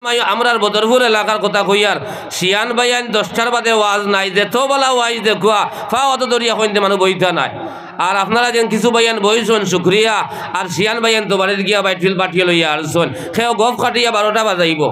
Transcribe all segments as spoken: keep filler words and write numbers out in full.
মাই আমরার বদরপুর এলাকার কথা কইয়ার, শিয়ান ভাইয়াইন দশটার বাদে ওয়াজ নাই, যেত বালা ওয়াজ দেখুয়া, ফাও অত দরিয়া কইন্তে মানুষ বইতা নাই। আর আপনারা যেন কিছু ভাইয়াইন বইছইন, শুক্রিয়া। আর শিয়ান ভাইয়াইন তো বাড়িত গিয়া বাইটফিল বাটিয়া লইয়া আরছইন, কেউ গফ কাটিয়া বারোটা বাজাইবো।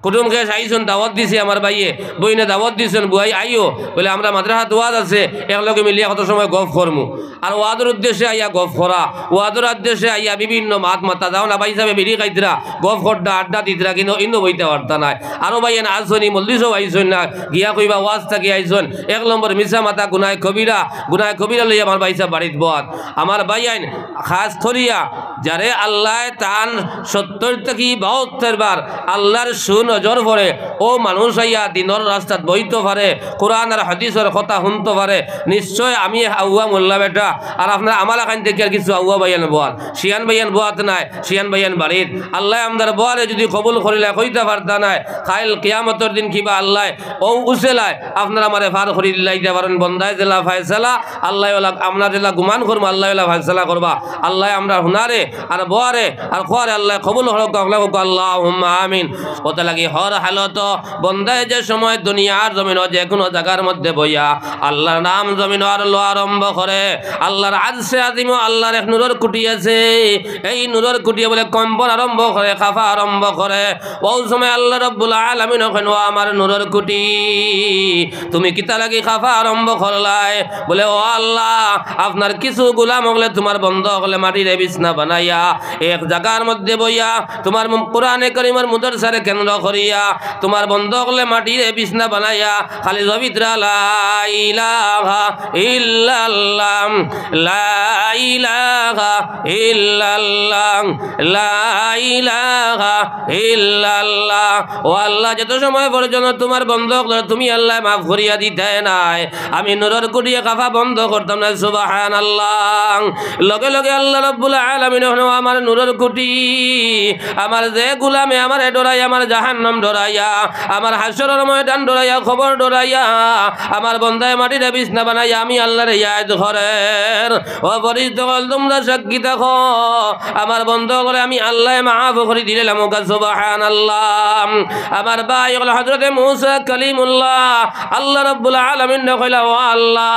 কুটুম খেশ আইছইন, দাওয়াত দিছে আমার ভাইয়ে, বইনে দাওয়াত দিছইন, বুয়াই আইও, বলে আমরা মাদ্রাসাত ওয়াজ আছে, একলগে মিলিয়া কত সময় গফ করমু। আর ওয়াজর উদ্দেশ্যে আইয়া গফ করা, ওয়াজর উদ্দেশ্যে আইয়া বিভিন্ন মাত মাতা যাও না, ভাইসাবে বিড়ি খাইতরা, গফ করতা, আড্ডা দিতরা, কিন্তু ইনো বইতা পারতা নায়। আরো ভাইয়াইন আছইন, মজলিসও আইছইন না, গিয়া কইবা ওয়াজ থাকি আইছইন, এক নম্বর মিছা মাতা গুনায় কবিরা, গুনায় কবিরা লইয়া আমার ভাইসাব বাড়িত বওয়াত। আমার ভাইয়াইন খাস করিয়া যারে আল্লায় তান সত্তর থাকি বাহাত্তর বার আল্লার সুনজর পড়ে, অউ মানুষ আইয়া দিনর রাস্তাত বইতো পারে, কোরআন আর হাদিসর কথা হুনতো পারে, নিশ্চয় আমি আউয়া মোল্লা বেটা, আর আপনারা আমার লাখান দেখিয়ার কিছু আউয়া ভাইয়াইন বওয়াত, শিয়ান ভাইয়াইন বওয়াত নায়, শিয়ান ভাইয়াইন বাড়িত। আল্লায় আমরার বওয়ারে যুদি কবুল করিলায় কইতা পারতা নায়, কাইল কিয়ামতর দিন কিবা আল্লায় অউ উসিলায় আপনারা আমারে পার করি দিলাইতা পারইন। বন্দায় যেলা ফায়সালা, আল্লায় ওলা, আমরা যেলা গুমান করমু, আল্লায় ওলা ফায়সালা করবা। আল্লায় আমরার হুনারে আর বওয়ারে আর খোয়ারে আল্লায় কবুল করউক্কা, আল্লাহুম্মা আমিন। অতার লাগি হর হালত বন্দায় যে সময় দুনিয়ার জমিনো যে কুনু জাগার মধ্যে বইয়া আল্লার নাম জমিনো আর লওয়া আরম্ভ করে, আল্লার আরশে আজিমো আল্লার এক নূরর কুটি আছে, এই নূরর কুটিয়ে বুলে কম্পন আরম্ভ করে, কাঁপা আরম্ভ করে। অউ সময় আল্লা রাব্বুল আলামিন কইন, "ও আমার নূরর কুটি, তুমি কিতা লাগি কাঁপা আরম্ভ করলায়?" বুলে, "ও আল্লা, আপনার কিছু গুলাম অকলে, তুমার বন্দা অকলে মাটিরে বিছনা বানাইয়া এক জাগার মধ্যে বইয়া তুমার মু-, কোরআনে করিমর মুদরসারে কেন্দ্র করিয়া তুমার বন্দা অকলে মাটিরে বিছনা বানাইয়া খালি জবিতরা লা ইলাহা ইল্লাল্লাহ, লা ইলাহা ইল্লাল্লাহ, লা ইলাহা ইল্লাল্লাহ।" ও আল্লা, যত সময় পর্যন্ত তুমার বন্দা অকলরে তুমি আল্লায় মাফ করিয়া দিতায় নায়, আমি নূরর কুটিয়ে কাঁপা বন্ধ করতাম নায়। সুবহানাল্লাহ। লগে লগে আল্লা রাব্বুল আলামিন কইন, "ও আমার নূরর কুটি, আমার যে গুলামে আমারে ডরাইয়া, আমার জাহান্নাম ডরাইয়া, আমার হাশরর ময়দান ডরাইয়া, কবর ডরাইয়া, আমার বন্দায় মাটিরে বিছনা বানাইয়া আমি আল্লারে ইয়াদ করের, ও ফিরিস্তা অকল তুমরা সাক্ষী থাকো, আমার বন্দা অকলরে আমি আল্লায় মাফ করি দিলাইলাম।" কউক্কা সুবহানাল্লাহ। আমার ভাই অকল, হযরতে মুসা কলিমুল্লাহ, আল্লা রাব্বুল আলামিনরে কইলা, "ও আল্লা,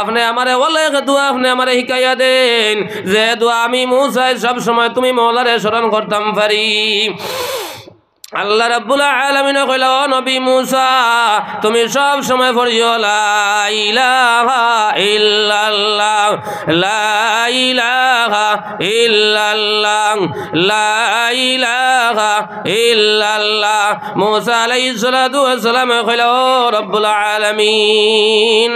আপনে আমারে অলা এক দোয়া আপনে আমারে হিকাইয়া দেইন, যে দোয়া আমি মুসায় সব সময় তুমি মওলারে স্মরণ করতাম পারি।" আল্লা রাব্বুল আলামিনে কইলা, "ও নবী মুসা, তুমি সব সময় পড়িও, লা ইলাহা ইল্লাল্লাহ, লা ইলাহা ইল্লাল্লাহ, লা ইলাহা ইল্লাল্লাহ।" মুসা আলাইহিস সালাতু ওয়াস সালামে কইলা, "ও রব্বুল আলামিন,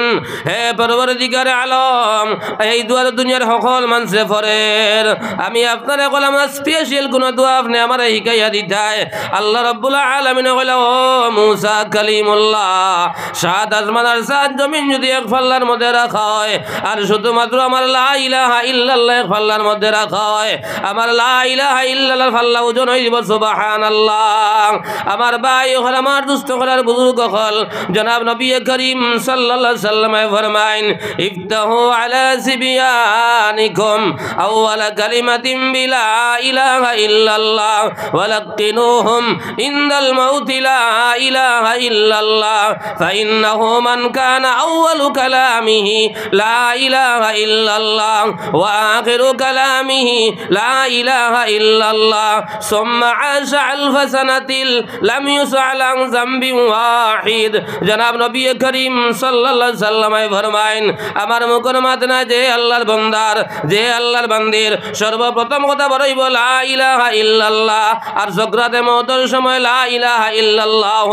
হে পরওয়ারদিগারে আলম, এই দোয়া তো দুনিয়ার হকল মানষে পড়ের, আমি আপনারে কইলাম, special কুনু দোয়া আপনে আমারে হিকাইয়া দিতায়।" আল্লা রাব্বুল আলামিনে কইলা, "ও মুসা কলিমুল্লাহ, সাত আসমান আর সাত জমিন যুদি এক পাল্লার মধ্যে রাখা অয়, আর শুধুমাত্র আমার লা ইলাহা ইল্লাল্লাহ এক পাল্লার মধ্যে রাখা অয়, আমার লা ইলাহা ইল্লাল্লাহর পাল্লা ওজন অইযিবো।" সুবহানাল্লাহ। আমার ভাই অকল, আমার দোস্ত অকল, আর বুজুর্গ অকল, জনাব নবী করিম সাল্লাল্লাহু আলাইহি ওয়াসাল্লামে ফরমাইন, "ইফতাহু আলা সিবিয়ানিকুম আউয়ালা কালিমাতিন বিলা ইলাহা ইল্লাল্লাহ ওয়া লাক্কিনুহুম ইনদাল মাউতি লা ইলাহা ইল্লাল্লাহ, ফাইন্নাহু মান কানা আউয়ালু কালামিহি লা ইলাহা ইল্লাল্লাহ ওয়া আখিরু কালামিহি লা ইলাহা ইল্লাল্লাহ, সুম্মা আশা আলফা সানাতিল লাম ইউসআল আন যামবিন ওয়াহিদ।" জনাব নবী করিম সাল্লাল্লাহু আলাইহি ওয়াসাল্লামে ফরমাইন, আমার মুখর মাত না, যে আল্লাহর বন্দার, যে আল্লাহর বান্দির সর্বপ্রথম কথা বার অইবো লা ইলাহা ইল্লাল্লাহ, আর সকরাতে মউতর সময় লা ইলাহা ইল্লাল্লাহ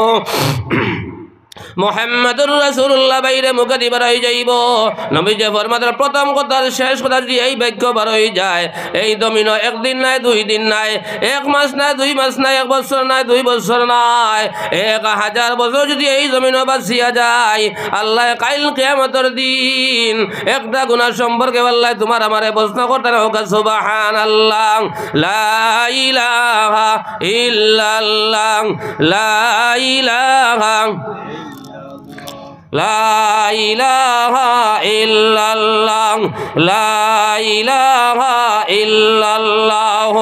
মুহাম্মাদুর রাসূলুল্লাহ বাইরে মুখেদি বার অইযাইবো। নবীজি ফরমাইন, প্রথম কথা আর শেষ কথা যুদি এই বাক্য বার অইযায়, এই জমিনো একদিন নায়, দুই দিন নায়, এক মাস নায়, দুই মাস নায়, এক বছর নায়, দুই বছর নায়, এক হাজার বছর যুদি এই জমিনো বাঁচিয়া যাই, আল্লায় কাইল কিয়ামতর দিন একটা গুনা সম্পর্কে আল্লায় তুমার আমারে প্রশ্ন করতা নায়। কউক্কা সুবহানাল্লাহ। লা ইলাহা ইল্লাল্লাহ, লা ইলাহা লা ইলাহা ইল্লাল্লাহ, লা ইলাহা ইল্লাল্লাহ।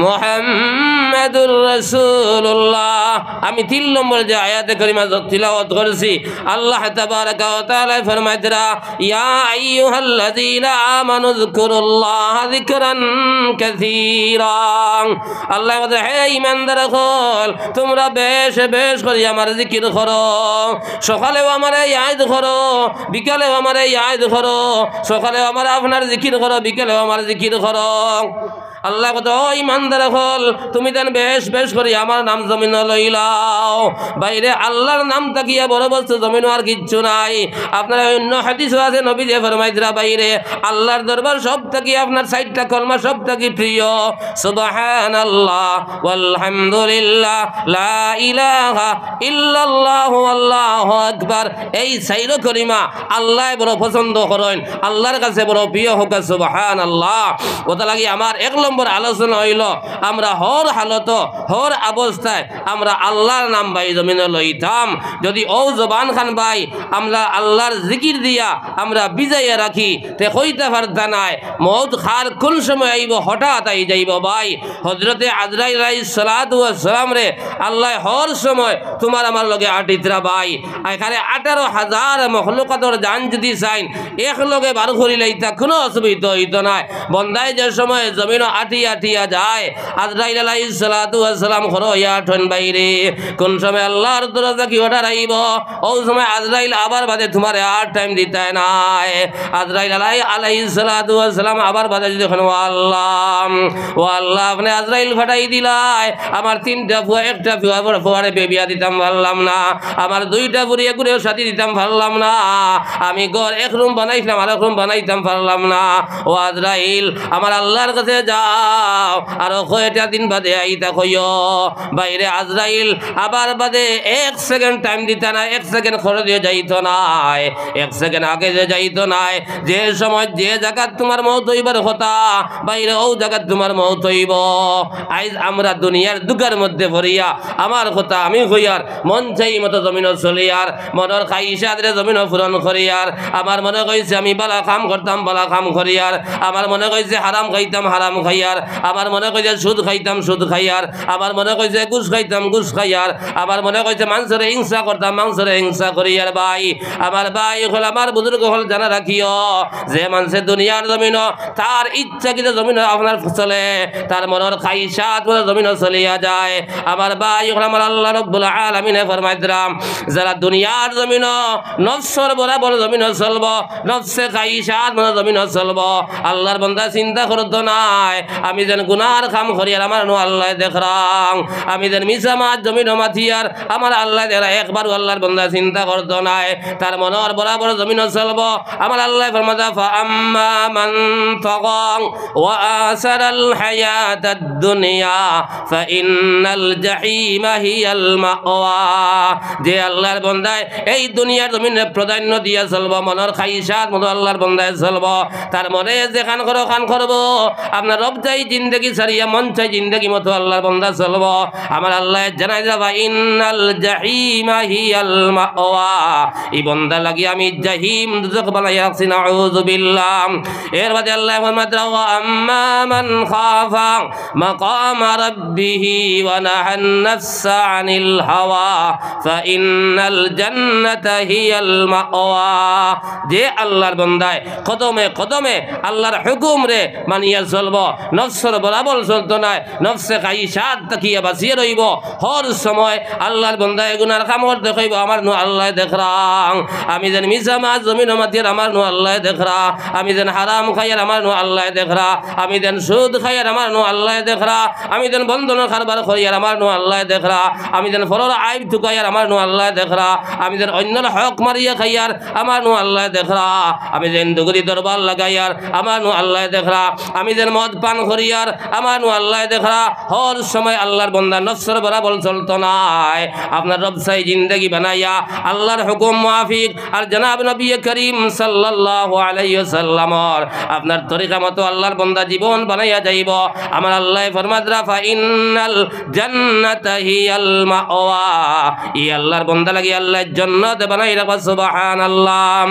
মুহাম্মাদুর রাসূলুল্লাহ। আমি তিন নম্বর যে আয়াতে কারিমা তিলাওয়াত করছি, আল্লাহ তাবারাকা ওয়া তাআলা ফরমাইতরা, ইয়া আইয়ুহাল্লাযীনা আমানু যকুরুল্লাহা যিকরান কাসীরা। আল্লাহ বলে, হে ইমানদার অকল, তুমরা বেশ বেশ করি আমার জিকির করো, সকালেও আমারে ইয়াদ করো, বিকালেও আমারে ইয়াদ করো, সকালেও আমার আপনার জিকির করো, বিকালেও আমার জিকির করো। আল্লাহ কইতা, ও ইমানদার অকল, তুমি যেন বেশ বেশ করি আমার নাম জমিনো লইলাও। ভাইরে, আল্লাহর নাম থাকিয়া বড় বস্তু জমিনো আর কিচ্ছু নাই। আপনারা অন্য হাদিসও আছে, নবীজি ফরমাইতরা, ভাইরে, আল্লাহর দরবার সব থাকি আপনার চাইরটা কলমা সব থাকি প্রিয়। সুবহানাল্লাহ, ওয়ালহামদুলিল্লাহ, লা ইলাহা ইল্লাল্লাহু, আল্লাহু আকবার। এই চাইর কলিমা আল্লায় বড় পছন্দ করইন, আল্লাহর কাছে বড় প্রিয়। কউক্কা সুবহানাল্লাহ। অতার লাগি আমার এক নম্বর আলোচনা অইলো, আমরা হর হালতো, হর অবস্থায় আমরা আল্লাহর নাম ভাই জমিনো লইতাম। যদি অউ জবান খান ভাই আমরা আল্লাহর জিকির দিয়া আমরা ভিজাইয়া রাখি, তে কইতা পারতা নায় মউত কার কুন সময় আইবো, হঠাৎ আই যাইবো ভাই। হযরতে আজরাইল আলাইহিস সালাতু ওয়াস সালামরে আল্লায় হর সময় তুমার আমার লগে আটিতরা ভাই। এখানে আঠারো হাজার মখলুকাতর জান যদি চাইন একলগে বার করিলাইতা, কুনু অসুবিধা অইতো নায়। বন্দায় যে সময় জমিনো আটিয়া আটিয়া যায়, আজরাইল আলাইহিস সালাতু ওয়াস সালাম খড়ো অইয়া আটইন, ভাইরে, কুন সময় আল্লাহর তরফ থাকি order আইবো, অউ সময় আজরাইল আবার বাদে তুমারে আর time দিতায় নায়। আজরাইল আলাই-, আলাইহিস সালাতু ওয়াস সালাম আবার বাদে যদি কইন, ও আল্লাহ, ও আল্লাহ, আপনে আজরাইল পাঠাই দিলায়, আমার তিনটা পুয়া, একটা পুয়া, পুয়ারে বিয়া দিতাম পারলাম না, আমার দুইটা পুড়ি এগুরেও শাদি দিতাম পারলাম না, আমি ঘর এক room বানাইছলাম, আরক room বানাইতাম পারলাম না। ও আজরাইল, আমার আল্লাহর কাছে যাও, আরো কয়টা দিন বাদে আইতা কইও। ভাইরে, আজরাইল আবার বাদে এক second time দিতা নায়, এক second খড়ো দিয়া যাইতো নায়, এক second আগে দিয়া যাইতো নায়। যে সময় যে জাগাত তুমার মউত অইবার কথা, ভাইরে, অউ জাগাত তুমার মউত অইবো। আইজ আমরা দুনিয়ার দুগার মধ্যে পড়িয়া, আমার কথা আমি কইয়ার, মন চাই মতো জমিনো চলিয়ার, মনর খাইশাতরে জমিনো পূরণ করিয়ার। আমার মনে কইছে আমি বালা কাম করতাম, বালা কাম করিয়ার। আমার মনে কইছে হারাম খাইতাম, হারাম খাইয়ার। আমার মনে কইছে সুদ খাইতাম, সুদ খাইয়ার। আমার মনে কইছে ঘুষ খাইতাম, ঘুষ খাইয়ার। আমার মনে কইছে মানষরে হিংসা করতাম, মানষরে হিংসা করিয়ার। ভাই, আমার ভাই অকল, আমার বুজুর্গ অকল, জানা রাখিও, যে মানষে দুনিয়ার জমিনো তার ইচ্ছাকৃত জমিনো আপনার চলে, তার মনর খাইশাত মতো জমিনো চলিয়া যায়। আমার ভাই অকল, আমার আল্লাহ রব্বুল আলামিনে ফরমাইতরা, যারা দুনিয়ার জমিনো নফসর বরাবর জমিনো চলবো, নফসে খাইশাত মতো জমিনো চলবো, আল্লাহর বন্দা চিন্তা করতো নায়, আমি যেন গুনার কাম করিয়ার, আমার নু আল্লায় দেখরাম, আমি যেন মিছা মাত জমিনো মাতিয়ার, আমার আল্লায় দেখরা। একবারও আল্লাহর বন্দা চিন্তা করতো নায়, তার মনর বরাবর জমিনো চলবো। আমার আল্লায় ফরমাইতরা, فأما من طغى وآثر الحياة الدنيا فإن الجحيم هي المأوى। যে আল্লাহর বন্দায় এই দুনিয়ার জমিনরে প্রাধান্য দিয়া চলবো, মনর খাইশাত মতো আল্লাহর বন্দায় চলবো, তার মনে যেখান করো খান করবো, আপনার রব চাই জিন্দেগি ছাড়িয়া মন চাই জিন্দেগি মতো আল্লাহর বন্দা চলবো। আমার আল্লায় জানাই দিলা, فإن الجحيم هي المأوى। ই বন্দা লাগি আমি জাহিম দুজখ বানাইয়া রাখছি, নাউজুবিল্লাহ। এর বাদে আল্লায় ফরমাইতরা, وأما من خاف مقام ربه ونهى النفس عن الهوى فإن الجنة هي المأوى। যে আল্লাহর বন্দায় কদমে কদমে আল্লাহর হুকুমরে মানিয়া চলবো, নফসর বরাবর চলতো নায়, নফসে খাইশাত থাকিয়া বাচিয়া রইবো। হর সময় আল্লাহর বন্দায় গুনার কাম করতে কইবো, আমার নু আল্লায় দেখরাম। আমি যেন মিছা মাত জমিনো মাতিয়ার, আমার নু আল্লায় দেখরা। আমি যেন হারাম খাইয়ার, আমার নু আল্লায় দেখরা। আমি যেন সুদ খাইয়ার, আমার নু আল্লায় দেখরা। আমি যেন বন্ধনর কারবার করিয়ার, আমার নু আল্লায় দেখরা। আমি যেন পরর আইব তুকাইয়ার, আমার নু আল্লায় দেখরা। আমি যেন অইন্যর হক মারিয়া খাইয়ার, আমার নু আল্লায় দেখরা। আমি যেন দুগুরি দরবার লাগাইয়ার, আমার নু আল্লায় দেখরা। আমি যেন মদ পান করিয়ার, আমার নু আল্লায় দেখরা। হর সময় আল্লাহর বন্দা নফসর বরাবর চলতো নায়। আপনার রব চাই জিন্দেগি বানাইয়া আল্লাহর হুকুম মুআফিক আর জনাব নবী করিম সাল্লাল্লাহু আলাইহি ওয়াসাল্লামর আপনার তরিকা মতো আল্লাহর বন্দা জীবন বানাইয়া যাইবো। আমার আল্লায় ফরমাইতরা, فإن الجنة هي المأوى। ই আল্লাহর বন্দা লাগি আল্লায় জন্নত বানাই রাখবা, সুবহানাল্লাহ।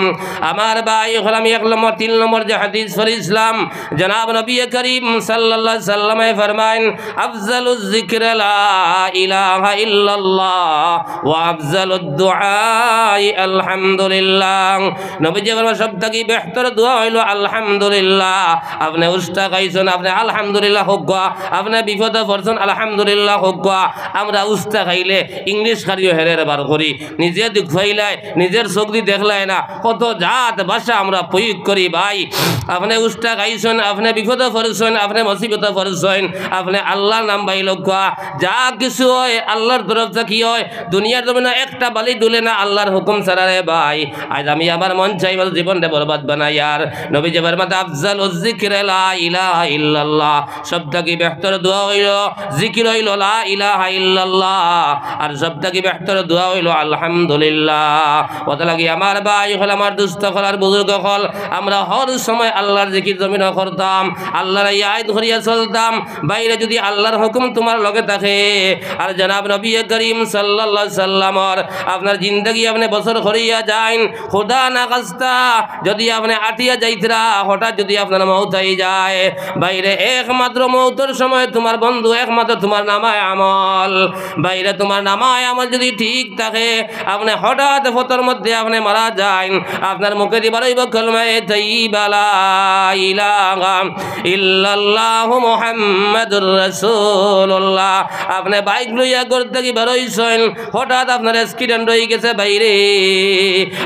আমার ভাই অকল, আমি এক নম্বর, তিন নম্বর যে হাদিস পড়ছিলাম, জনাব নবী করিম সাল্লাল্লাহু আলাইহি ওয়াসাল্লামে ফরমাইন, "আফজালুজ যিকরি লা ইলাহা ইল্লাল্লাহ ওয়া আফজালুদ দুআই আলহামদুলিল্লাহ।" নবীজি ফরমাইন, "সব থাকি বেহতর দোয়া অইলো আলহামদুলিল্লাহ।" আপনে উষ্টা খাইছইন, আপনে আলহামদুলিল্লাহ কউক্কা। আপনে বিপদো পড়ছইন, আলহামদুলিল্লাহ কউক্কা। আমরা উষ্টা খাইলে ইংলিশ খারিও হেরের বার করি, নিজে দুখ পাইলায়, নিজর চউখদি দেখলায় না, কত জাত ভাষা আমরা প্রয়োগ করি ভাই। আপনে উষ্টা খাইছইন, আপনে বিপদো পড়ছইন, আপনে মুসিবতো পড়ছইন, আপনে আল্লার নাম ভাই লউক্কা। যা কিছু অয় আল্লার তরফ থাকি অয়। দুনিয়ার জমিনো একটা বালি ডুলে না আল্লার হুকুম ছাড়া রে ভাই। আইজ আমি আমার মন চাইবার জীবনরে বরবাদ বানাইয়ার। নবীজি ফরমাইন, "আফজালুজ যিকরি লা ইলাহা ইল্লাল্লাহ।" সব থাকি বেহতর দোয়া অইলো, জিকির অইলো লা ইলাহা ইল্লাল্লাহ, আর সব থাকি বেহতর দোয়া অইলো আলহামদুলিল্লাহ। অতা লাগি আমার ভাই অকল, আমার দোস্ত অকল, আর বুজুর্গ অকল, আমরা হর সময় আল্লার জিকির জমিনো করতাম, আল্লারে ইয়াদ করিয়া চলতাম। ভাইরে, যুদি আল্লার হুকুম তুমার লগে থাকে, আর জনাব নবী করিম সাল্লাল্লাহু আলাইহি ওয়াসাল্লামর আপনার জিন্দেগি আপনে বসর করিয়া যাইন, খুদা না খাস্তা যুদি আপনে আটিয়া যাইতরা, হঠাৎ যুদি আপনার মউত আই যায়, ভাইরে, একমাত্র মউতর সময় তুমার বন্ধু একমাত্র তুমার নামায়ে আমল। ভাইরে, তুমার নামায়ে আমল যুদি ঠিক থাকে, আপনে হঠাৎ পথর মধ্যে আপনে মারা যাইন, আপনার মুখেদি বার অইবো কলমায়ে তৈয়বা, লা ইলাহা ইল্লাল্লাহু মুহাম্মাদুর রাসূলুল্লাহ। আপনে বাইক লইয়া ঘর থাকি বার অইছইন, হঠাৎ আপনার accident অইগেছে ভাইরে,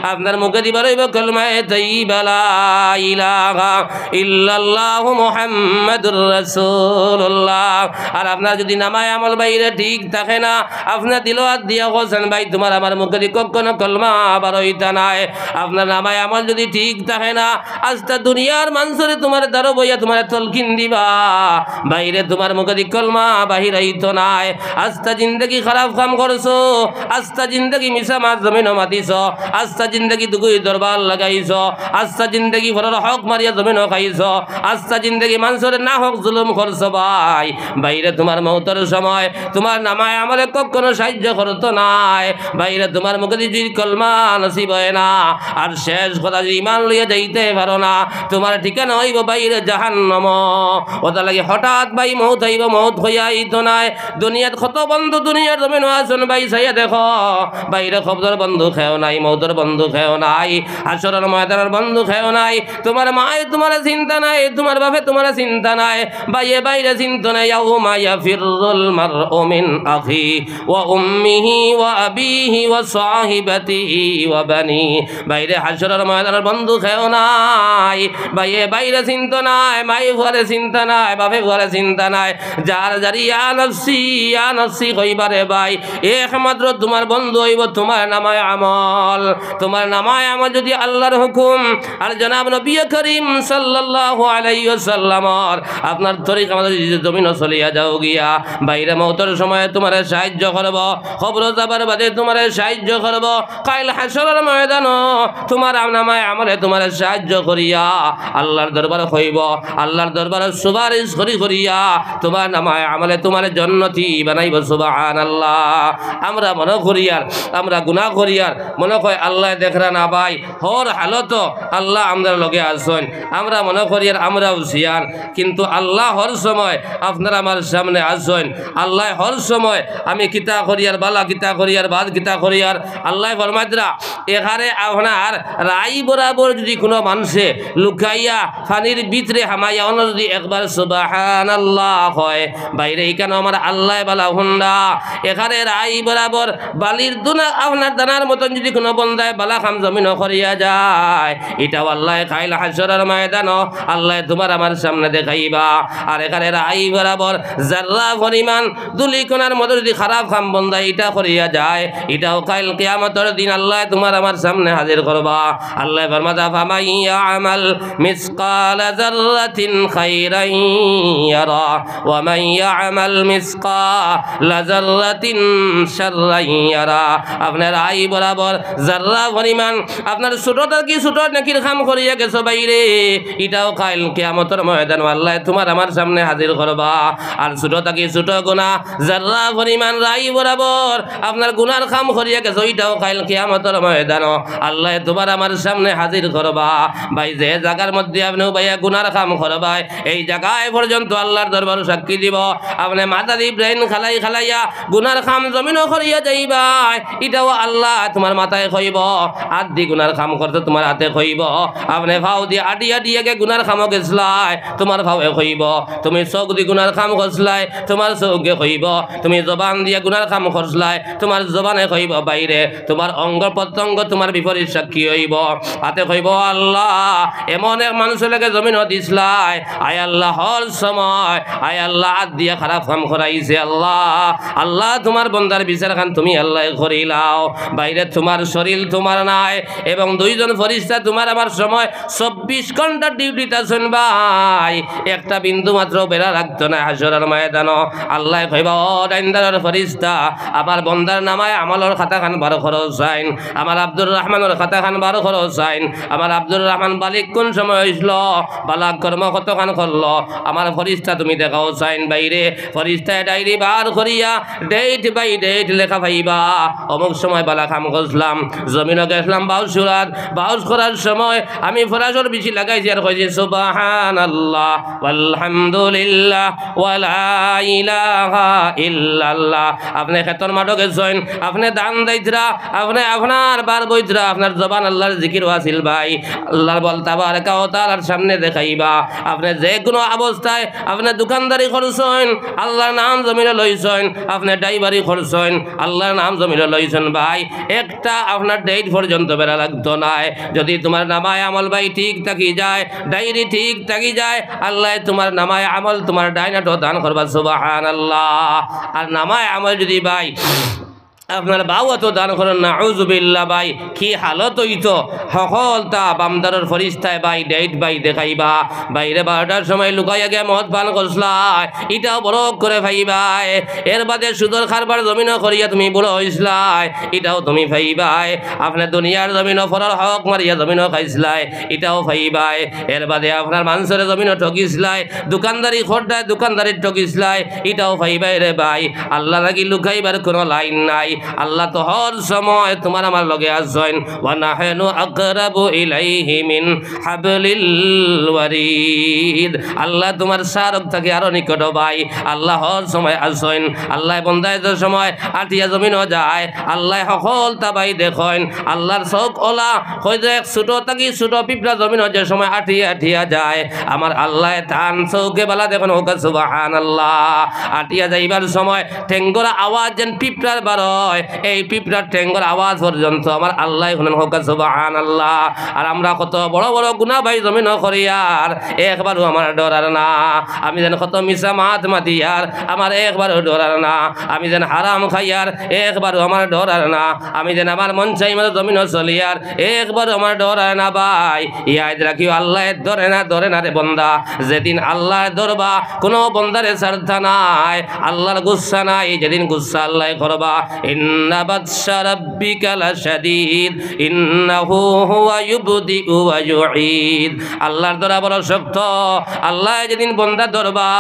আপনার মুখেদি বার অইবো কলমায়ে তৈয়বা, লা ইলাহা ইল্লাল্লাহু মুহাম্মাদুর রাসূলুল্লাহ। আর আপনার যুদি নামায়ে আমল ভাইরে ঠিক থাকে না, আপনে দিলো আত দিয়া কইছইন, "ভাই, তুমার আমার মুখেদি কখনো কলমা বার অইতা নায়।" আপনার নামায়ে আমল যুদি ঠিক থাকে না, আস্তা দুনিয়ার মানষরে তুমার দ্বারো বইয়া তুমারে তলকিন দিবা, ভাইরে, তুমার মুখেদি কলমা বাহির অইতো নায়। আস্তা জিন্দেগি খারাপ কাম করছো, আস্তা জিন্দেগি মিছা মাত জমিনো মাতিছো, আস্তা জিন্দেগি দুগুই দরবার লাগাইছো, আস্তা জিন্দেগি পরর হক মারিয়া জমিনো খাইছো, আস্তা জিন্দেগি মানষরে না হক জুলুম করছো ভাই। ভাইরে, তুমার মউতর সময় তুমার নামায়ে আমলে কখনো সাইয্য করতো নায়। ভাইরে, তুমার মুখেদি যুদি কলমা নসিব অয় না, আর শেষ কথা যুদি ইমান লইয়া যাইতে পারো না, তুমার ঠিকানা অইবো ভাইরে জাহান্নাম। অতার লাগি হঠাৎ ভাই মউত আইবো, মউত কইয়া আইতো নায়। দুনিয়াত কত বন্ধু দুনিয়ার জমিনো আছইন ভাই, চাইয়া দেখো। ভাইরে, কবরর বন্ধু কেউ নাই, মউতর বন্ধু কেউ নাই, হাশরর ময়দানর বন্ধু কেউ নাই। তুমার মায়ে তুমারে চিন্তা নাই, তুমার বাপে তুমারে চিন্তা নাই, ভাইয়ে ভাইরে চিন্তা নাই। ইয়াউমা ইয়াফিররুল মারউ মিন আখি ওয়া উম্মিহি ওয়া আবিহি ওয়া সাহিবাতিহি ওয়া বানি। ভাইরে, হাশরর ময়দানর বন্ধু কেউ নাই। ভাইয়ে ভাইরে চিন্তা নাই, মায়ে ফুয়ারে চিন্তা নাই, বাপে ফুয়ারে চিন্তা নাই। যার যার ইয়া নফসি, ইয়া নফসি কইবারে ভাই, একমাত্র তুমার বন্ধু অইবো তুমার নামায়ে আমল। তুমার নামায়ে আমল যুদি আল্লার হুকুম আর জনাব নবী করিম সাল্লাল্লাহু আলাইহি ওয়াসাল্লামর আপনার তরিকা মতো যুদি জমিনো চলিয়া যাও গিয়া, ভাইরে, মউতর সময় তুমারে সাইয্য করবো, কবরো যাবার বাদে তুমারে সাইয্য করবো, কাইল হাশরর ময়দানো তুমার নামায়ে আমলে তুমারে সাইয্য করিয়া আল্লার দরবারো কইবো, আল্লার দরবারো সুপারিশ করি করিয়া তুমার নামায়ে আমলে তুমারে জন্নতি বানাইবো। সুবহানাল্লাহ। আমরা মনো করিয়ার, আমরা গুনা করিয়ার, মনো কয় আল্লায় দেখরা না ভাই, হর হালতো আল্লা আমরার লগে আছইন। আমরা মনো করিয়ার আমরা হুঁশিয়ার, কিন্তু আল্লা হর সময় আপনার আমার সামনে আছইন। আল্লায় হর সময় আমি কিতা করিয়ার, বালা কিতা করিয়ার, বাদ কিতা করিয়ার, আল্লায় ফরমাইতরা, এখানে আপনার রাই বরাবর যুদি কুনু মানষে লুকাইয়া পানির ভিতরে হামাইয়া অনো যুদি একবার সুবহানাল্লাহ কয়, ভাইরে, ইখানো আমার আল্লায় বালা হুনরা। এখানে রাই বরাবর বালির দুনা আপনার দানার মতন যুদি কুনু বন্দায় বালা কাম জমিনো করিয়া যায়, ইটাও আল্লায় কাইল হাশরর ময়দানো আল্লায় তুমার আমার সামনে দেখাইবা। আর এখানে রাই বরাবর জাররা পরিমাণ ধুলিকণার মতো যুদি খারাপ কাম বন্দায় ইটা করিয়া যায়, ইটাও কাইল কিয়ামতর দিন আল্লায় তুমার আমার সামনে হাজির করবা। আল্লায় ফরমাইতা, "ফামান ইয়ামাল মিসকালা যাররাতিন খাইরান ইয়ারা, ওয়া মান ইয়ামাল মিসকালা যাররাতিন শাররান ইয়ারা।" আপনার রাই বরাবর জাররা পরিমাণ আপনার ছোট থাকি ছোট নেকির কাম করিয়া গেছো ভাইরে, ইটাও কাইল কিয়ামতর ময়দানো আল্লায় তুমার আমার সামনে হাজির করবা। আর ছোট থাকি ছোট গুনা জাররা পরিমাণ রাই বরাবর আপনার গুনার কাম করিয়া গেছো, ইটাও কাইল কিয়ামতর ময়দানো আল্লায় তুমার আমার সামনে হাজির করবা। ভাই, যে জাগার মধ্যে আপনে উবাইয়া গুনার কাম করবায়, এই জাগায় পর্যন্ত আল্লার দরবারো সাক্ষী দিবো। আপনে মাথাদি brain খালাই খালাইয়া গুনার কাম জমিনো করিয়া যাইবায়, ইটাও আল্লায় তুমার মাথায় কইবো। আতদি গুনার কাম করতে তুমার আতে কইবো। আপনে পাওদি আটিয়া আটিয়া গুনার কামো গেছলায়, তুমার পাওয়ে কইবো। তুমি চউখদি গুনার কাম করছলায়, তুমার চউখে কইবো। তুমি জবান দিয়া গুনার কাম করছলায়, তুমার জবানে কইবো। ভাইরে, তুমার অঙ্গ প্রত্যঙ্গ তুমার বিপরীত সাক্ষী অইবো। আতে কইবো, আল্লা, এমন এক মানুষর লগে জমিনো দিছলায়, আয় আল্লা, হর সময়, আয় আল্লা, আত দিয়া খারাপ কাম করাইছে। আল্লা, আল্লা, তুমার বন্দার বিচারখান তুমি আল্লায় করিলাও। ভাইরে, তুমার শরীর তুমার নায়, এবং দুইজন ফিরিস্তা তুমার আমার সময় চব্বিশ ঘন্টা ডিউটিত আছইন ভাই, একটা বিন্দু মাত্র বেড়া রাখতো নায় হাশরর ময়দানো। আল্লায় কইবা, ও ডাইনদারর ফিরিস্তা, আমার বন্দার নামায়ে আমলর খাতাখান বার করো চাইন, আমার আব্দুর রহমানর খাতাখান বার করো চাইন, আমার আব্দুর রহমান বালিগ কুন সময় অইছলো, বালা কর্ম কতখান করলো, আমার ফিরিস্তা তুমি দেখাও চাইন। ভাইরে, ফিরিস্তায় ডায়েরি বার করিয়া date by date লেখা পাইবা। অমুক সময় বালা কাম করছলাম, জমিনো গেছলাম বাউশ করাত, বাউশ করার সময় আমি ফরাশর বিচি লাগাইছি আর কইছি, সুবহানাল্লাহ, ওয়ালহামদুলিল্লাহ, ওয়ালা ইলাহা ইল্লাল্লাহ। আপনে খেতর মাঠো গেছইন, আপনে ধান দাইতরা, আপনে আপনার বার বইতরা, আপনার জবান আল্লার জিকিরো আছিল ভাই। আল্লার বল তাবারাকা ওয়া তাআলার সামনে দেখাইবা। আপনে যে কুনু অবস্থায় আপনে দোকানদারি করছইন, আল্লার নাম জমিনো লইছইন, আপনে ড্রাইভারি করছইন, আল্লার নাম জমিনো লইছইন ভাই, একটা আপনার date পর্যন্ত বেড়া লাগতো নায়। যদি তুমার নামায়ে আমল ভাই ঠিক থাকি যায়, ডায়েরি ঠিক থাকি যায়, আল্লায় তুমার নামায়ে আমল তুমার ডাইন আটো দান করবা, সুবহানাল্লাহ। আর নামায়ে আমল যদি ভাই আপনার বাউ আতো দান করইন, নাউজুবিল্লাহ ভাই, কি হালত অইতো? হকলতা বামদারর ফিরিস্তায় ভাই date ভাই দেখাইবা। ভাইরে, বারোটার সময় লুকাইয়া গিয়া মদ পান করছলায়, ইটাও বরক করে পাইবায়। এর বাদে সুদর কারবার জমিনো করিয়া তুমি বুড়া অইছলায়, ইটাও তুমি পাইবায়। আপনে দুনিয়ার জমিনো পরর হক মারিয়া জমিনো খাইছলায়, ইটাও পাইবায়। এর বাদে আপনার মানষরে জমিনো ঠগিছলায়, দোকানদারি করতায় দোকানদারিত ঠগিছলায়, ইটাও পাইবায় রে ভাই। আল্লার লাগি লুকাইবার কুনু লাইন নাই। আল্লা তো হর সময় তুমার আমার লগে আছইন। ওয়া নাহনু আকরাবু ইলাইহি মিন হাবলিল ওয়ারিদ। আল্লা তুমার চারক থাকি আরো নিকট ভাই। আল্লা হর সময় আছইন। আল্লায় বন্দায় যে সময় আটিয়া জমিনো যায়, আল্লায় হকলতা ভাই দেখইন। আল্লার চউখ অলা, কই যে এক ছোট থাকি ছোট পিঁপড়া জমিনো যে সময় আটিয়া আটিয়া যায়, আমার আল্লায় তান চউখে বালা দেখইন। কউক্কা সুবহানাল্লাহ। আটিয়া যাইবার সময় ঠেঙ্গর আওয়াজ যেন পিঁপড়ার বারয়, এই পিঁপড়ার ঠেঙ্গর আওয়াজ পর্যন্ত আমার আল্লায় হুনইন। কউক্কা সুবহানাল্লাহ। আর আমরা কত বড় বড় গুনা ভাই জমিনো করিয়ার, একবারও আমার ডরার না। আমি যেন কত মিছা মাত মাতিয়ার, আমার একবারও ডরার না। আমি যেন হারাম খাইয়ার, একবারও আমার ডরার না। আমি যেন আমার মন চাই মতো জমিনো চলিয়ার, একবারও আমার ডরার না ভাই। ইয়াদ রাখিও, আল্লায় ধরে না, ধরে না রে বন্দা। যেদিন আল্লায় ধরবা, কুনু বন্দারে ছাড়তা নায়। আল্লার গুসা নাই, যেদিন গুসা আল্লায় করবা। ইন্না বাতশা রাব্বিকা লাশাদীদ, ইন্নাহু হুয়া ইউবদিউ ওয়া ইউঈদ। আল্লার ধরা বড় শক্ত। আল্লায় যেদিন বন্দা ধরবা,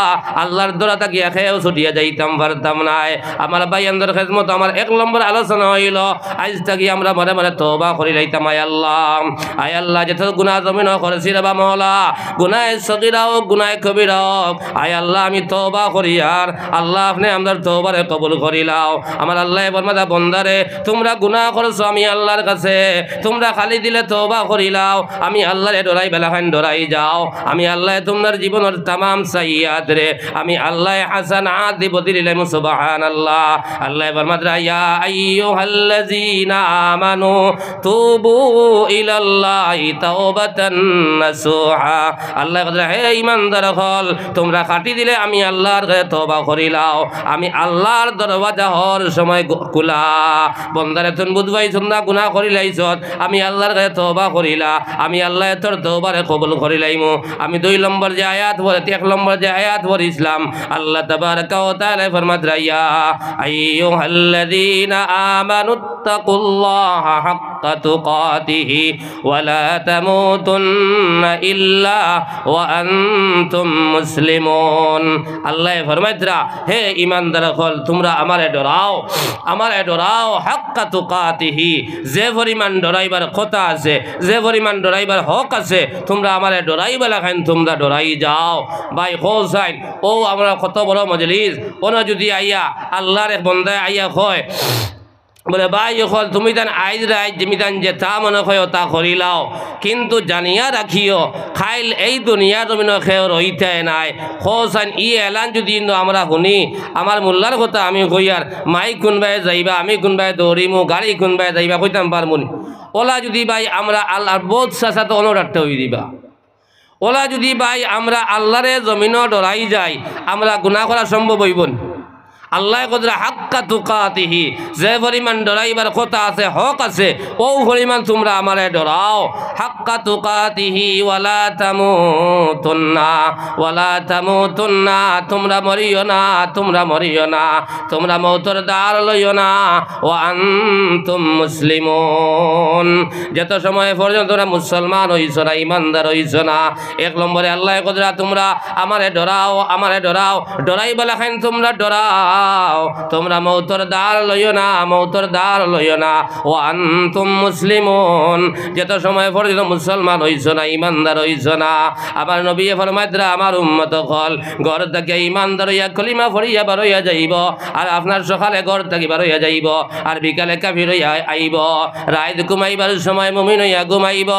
আল্লার ধরা থাকিয়া কেউ ছুটিয়া যাইতাম পারতাম নায়। আমার ভাইয়াইনর খেদমতো আমার এক নম্বর আলোচনা অইলো, আইজ থাকি আমরা মনে মনে তওবা করিলাইতাম, আয় আল্লা, আয় আল্লা, যত গুনা জমিনো করছি রে বা মওলা, গুনায়ে সগীরা অউক, গুনায়ে কবীরা অউক, আয় আল্লা, আমি তওবা করিয়ার, আল্লা, আপনে আমরার তওবারে কবুল করিলাও। আমার আল্লায় ফরমাইরা, বন্দারে, তুমরা গুনা করছো আমি আল্লার কাছে, তুমরা খালি দিলে তওবা করিলাও, আমি আল্লারে ডরাই বেলাখান ডরাই যাও, আমি আল্লায় তুমরার জীবনর তামাম সাইয়্যাতরে আমি আল্লায় হাসানাত দি বদলিলাইমু। সুবহানাল্লাহ। আল্লায় ফরমাইরা, ইয়া আইয়ুহাল্লাযীনা আমানু তুবু ইলাল্লাহি তাওবাতান নাসুহা। আল্লায় কইরা, হে ইমানদার অকল, তুমরা খাটি দিলে আমি আল্লার কাছে তওবা করিলাও, আমি আল্লার দরওয়াজা হর সময় গু-, খুলা। বন্দারে, তুই বুঝবাই সুন্দা গুনা করিলাইছত, আমি আল্লার কাছে তওবা করিলা, আমি আল্লায় তোর তওবারে কবুল করিলাইমু। আমি দুই নম্বর যে আয়াত পড়ে, এক নম্বর যে আয়াত পড়ছিলাম, আল্লাহ তাবারাকা ওয়া তাআলায় ফরমাইরা, ইয়া আইয়ুহাল্লাযীনা আমানুত্তাকুল্লাহা হাক্কা হাক্কা তুকাতিহি ওয়ালা তামুতুন্না ইল্লা ওয়া আনতুম মুসলিমুন। আল্লায় ফরমাইতরা, হে ইমানদার অকল, তুমরা আমারে ডরাও, আমারে ডরাও, হাক্কা তুকাতিহি, যে পরিমাণ ডরাইবার কথা আছে, যে পরিমাণ ডরাইবার হক আছে, তুমরা আমারে ডরাইবা লাখান তুমরা ডরাই যাও। ভাই, কও চাইন, অউ আমরা কত বড় মজলিস, অনো যুদি আইয়া আল্লার এক বন্দায় আইয়া কয়, বলে, "ভাই অকল, তুমি তান আইজ রাইত যেমি তান যেতা মনে কয় অতা করিলাও, কিন্তু জানিয়া রাখিও, কাইল এই দুনিয়ার জমিনো কেউ রইতায় নায়।" কও চাইন, ই এলান যুদি ইনো আমরা হুনি, আমার মোল্লার কথা আমি কইয়ার, মাইক কুনবায় যাইবা, আমি কুনবায় দৌড়িমু, গাড়ি কুনবায় যাইবা, কইতাম পারমুনি? অলা যুদি ভাই আমরা আল্লার বউত চাচা তো অনো ডাকতে অই দিবা। অলা যুদি ভাই আমরা আল্লারে জমিনো ডরাই যাই, আমরা গুনা করা সম্ভব অইবো নি? আল্লায় কইতরা হাক্কা তুকাতিহি, যে পরিমাণ ডরাইবার কথা আছে, হক আছে, অউ পরিমাণ তুমরা আমারে ডরাও। হাক্কা তুকাতিহি ওয়ালা তামুতুন্না, ওয়ালা তামুতুন্না, তুমরা মরিও না, তুমরা মরিও না, তুমরা মউতর দার লইও না। ওয়া আনতুম মুসলিমুন, যেত সময় পর্যন্ত তুমরা মুসলমান অইছো না, ইমানদার অইছো না, এক নম্বরে আল্লায় কইতরা তুমরা আমারে ডরাও, আমারে ডরাও, ডরাইবা লাখান তুমরা ডরাও, তুমরা মউতর দার লইও না, মউতর দার লইও না। ওয়া আনতুম মুসলিমুন, যেত সময় পর্যন্ত মুসলমান অইছো না, ইমানদার অইছো না। আমার নবীয়ে ফরমাইতরা, আমার উম্মত অকল ঘর থাকি ইমানদার অইয়া কলিমা পড়িয়া বারইয়া যাইবো, আর আপনার সকালে ঘর থাকি বারইয়া যাইবো, আর বিকালে কাফির অইয়া আইবো। রাইত ঘুমাইবার সময় মুমিন অইয়া ঘুমাইবো,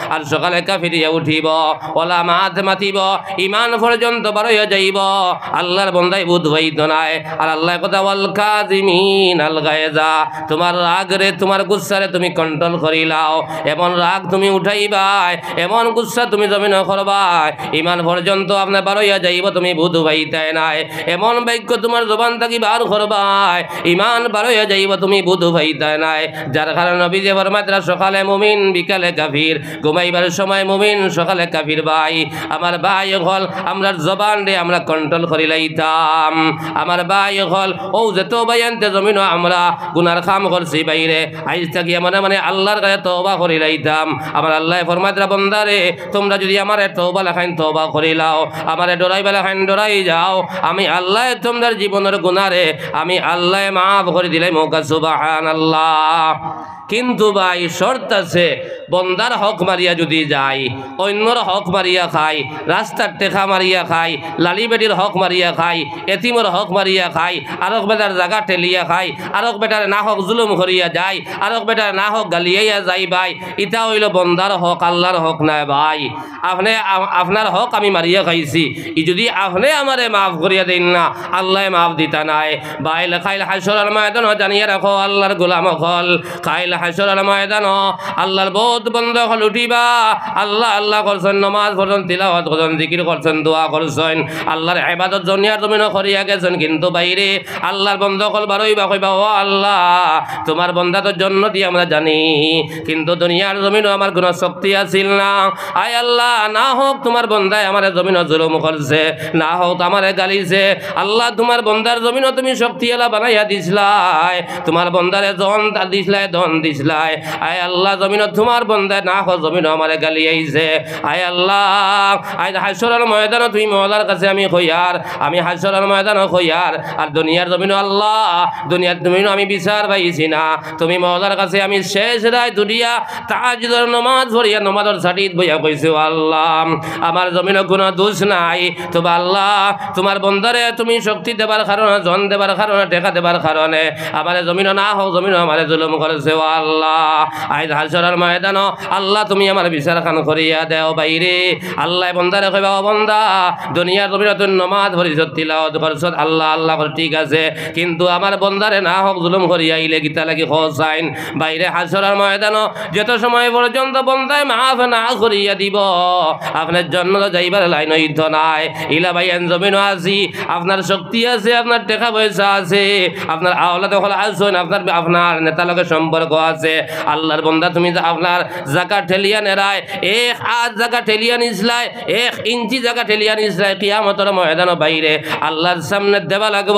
আর সকালে কাফির অইয়া উঠিবো। অলা মাত মাতিবো, ইমান পর্যন্ত বারইয়া যাইবো। আল্লার বন্দায় বুঝ পাইতো নায়। আর আল্লায় কইতরা, "ওয়াল কাযিমিনাল গায়জা", তুমার রাগরে, তুমার গুসারে তুমি control করিলাও। এমন রাগ তুমি উঠাইবায়, এমন গুসা তুমি জমিনো করবায়, ইমান পর্যন্ত আপনে বারইয়া যাইবো, তুমি বুঝ পাইতায় নায়। এমন বাক্য তুমার জবান থাকি বার করবায়, ইমান বারইয়া যাইবো, তুমি বুঝ পাইতায় নায়। যার কারণে নবীজিয়ে ফরমাইতরা, সকালে মুমিন, বিকালে কাফির। ঘুমাইবার সময় মুমিন, সকালে কাফির। ভাই, আমার ভাই অকল, আমরার জবানরে আমরা control করিলাইতাম। আমার ভাই অকল, অউ যেত ভাইয়াইন্তে জমিনো আমরা গুনার কাম করছি ভাইরে, আইজ থাকি মনে মনে আল্লার কাছে তওবা করিলাইতাম। আমার আল্লায় ফরমাইতরা, বন্দারে, তুমরা যুদি আমারে তওবা লাখান তওবা করিলাও, আমারে ডরাইবা লাখান ডরাই যাও, আমি আল্লায় তুমরার জীবনর গুনারে আমি আল্লায় মাফ করি দিলাইমু। সুবহানাল্লাহ। কিন্তু ভাই, শর্ত আছে, বন্দার হক মারিয়া যুদি যাই, অইন্যর হক মারিয়া খাই, রাস্তার টেকা মারিয়া খাই, লালি বেটির হক মারিয়া খাই, এতিমর হক মারিয়া খাই, আরক বেটার জাগা ঠেলিয়া খাই, আরক বেটার নাহক জুলুম করিয়া যাই, আরক বেটার নাহক গালিয়াইয়া যাই ভাই, ইতা অইলো বন্দার হক, আল্লার হক নায় ভাই। আপনে, আ-, আপনার হক আমি মারিয়া খাইছি, ই যুদি আপনে আমারে মাফ করিয়া দেইন না, আল্লায় মাফ দিতা নায়। ভাই, কাইল হাশরর ময়দানো জানিয়া রাখো, আল্লার গোলাম অকল, কাইল হাশরর ময়দানো আল্লার বউত বন্দা অকল উঠিবা, আল্লা আল্লা করছইন, নমাজ পড়ছইন, তিলাওয়াত করছইন, জিকির করছইন, দোয়া করছইন, আল্লার ইবাদত দুনিয়ার জমিনো করিয়া গেছইন, কিন্তু ভাইরে আল্লার বন্দা অকল বারইবা, কইবা, "ও আল্লা, তুমার বন্দা তো জন্নতি আমরা জানি, কিন্তু দুনিয়ার জমিনো আমার কুনু শক্তি আছিল না। আয় আল্লা, না হক তুমার বন্দায় আমারে জমিনো জুলুম করছে, না হক আমারে গালিছে। আল্লা, তুমার বন্দার জমিনো তুমি শক্তিআলা বানাইয়া দিছলায়, তুমার বন্দারে জন দিছলায়, ধন দিছলায়। আয় আল্লা, জমিনো তুমার বন্দায় না হক জমিনো আমারে গালিয়াইছে। আয় আল্লা, আইজ হাশরর ময়দানো তুমি মওলার কাছে আমি কইয়ার, আমি হাশরর ময়দানো কইয়ার, আর দুনিয়ার জমিনো আল্লা, দুনিয়ার জমিনো আমি বিচার পাইছি না। তুমি মওলার কাছে আমি শেষ রাইত উঠিয়া তাহাজ্জুদর নমাজ পড়িয়া নমাজর ছাটিত বইয়া কইছি, ও আল্লা, আমার জমিনো কুনু দুষ নাই, তবে আল্লা, তুমার বন্দারে তুমি শক্তি দেবার কারণে, জন দেবার কারণে, টেকা দেবার কারণে আমারে জমিনো না হক জমিনো আমারে জুলুম করছে, ও আল্লা। আইজ হাশরর ময়দানো আল্লা, তুমি আমার বিচারখান করিয়া দেও ভাইরে। আল্লায় বন্দারে কইবা, ও বন্দা, দুনিয়ার জমিনো তুই নমাজ পড়ছস, তিলাওয়াত করছস, আল্লা আল্লা করছস, ঠিক আছে, কিন্তু আমার বন্দারে না হক জুলুম করিয়া আইলে কিতা লাগি কও চাইন? ভাইরে, হাশরর ময়দানো যত সময় পর্যন্ত বন্দায় মাফ না করিয়া দিবো, আপনার জন্নতো যাইবার লাইন অইতো নায়। ইলা ভাইয়াইন জমিনো আছি, আপনার শক্তি আছে, আপনার টেকা পয়সা আছে, আপনার আওলাদ অকল আছইন, আপনার, আপনার নেতার লগে সম্পর্ক আছে। আল্লার বন্দা, তুমি যে আপনার জাগা ঠেলিয়া নেরায়, এক আত জাগা ঠেলিয়া নিছলায়, এক ইঞ্চি জাগা ঠেলিয়া নিছলায়, কিয়ামতর ময়দানো ভাইরে আল্লার সামনে দেওয়া লাগবো।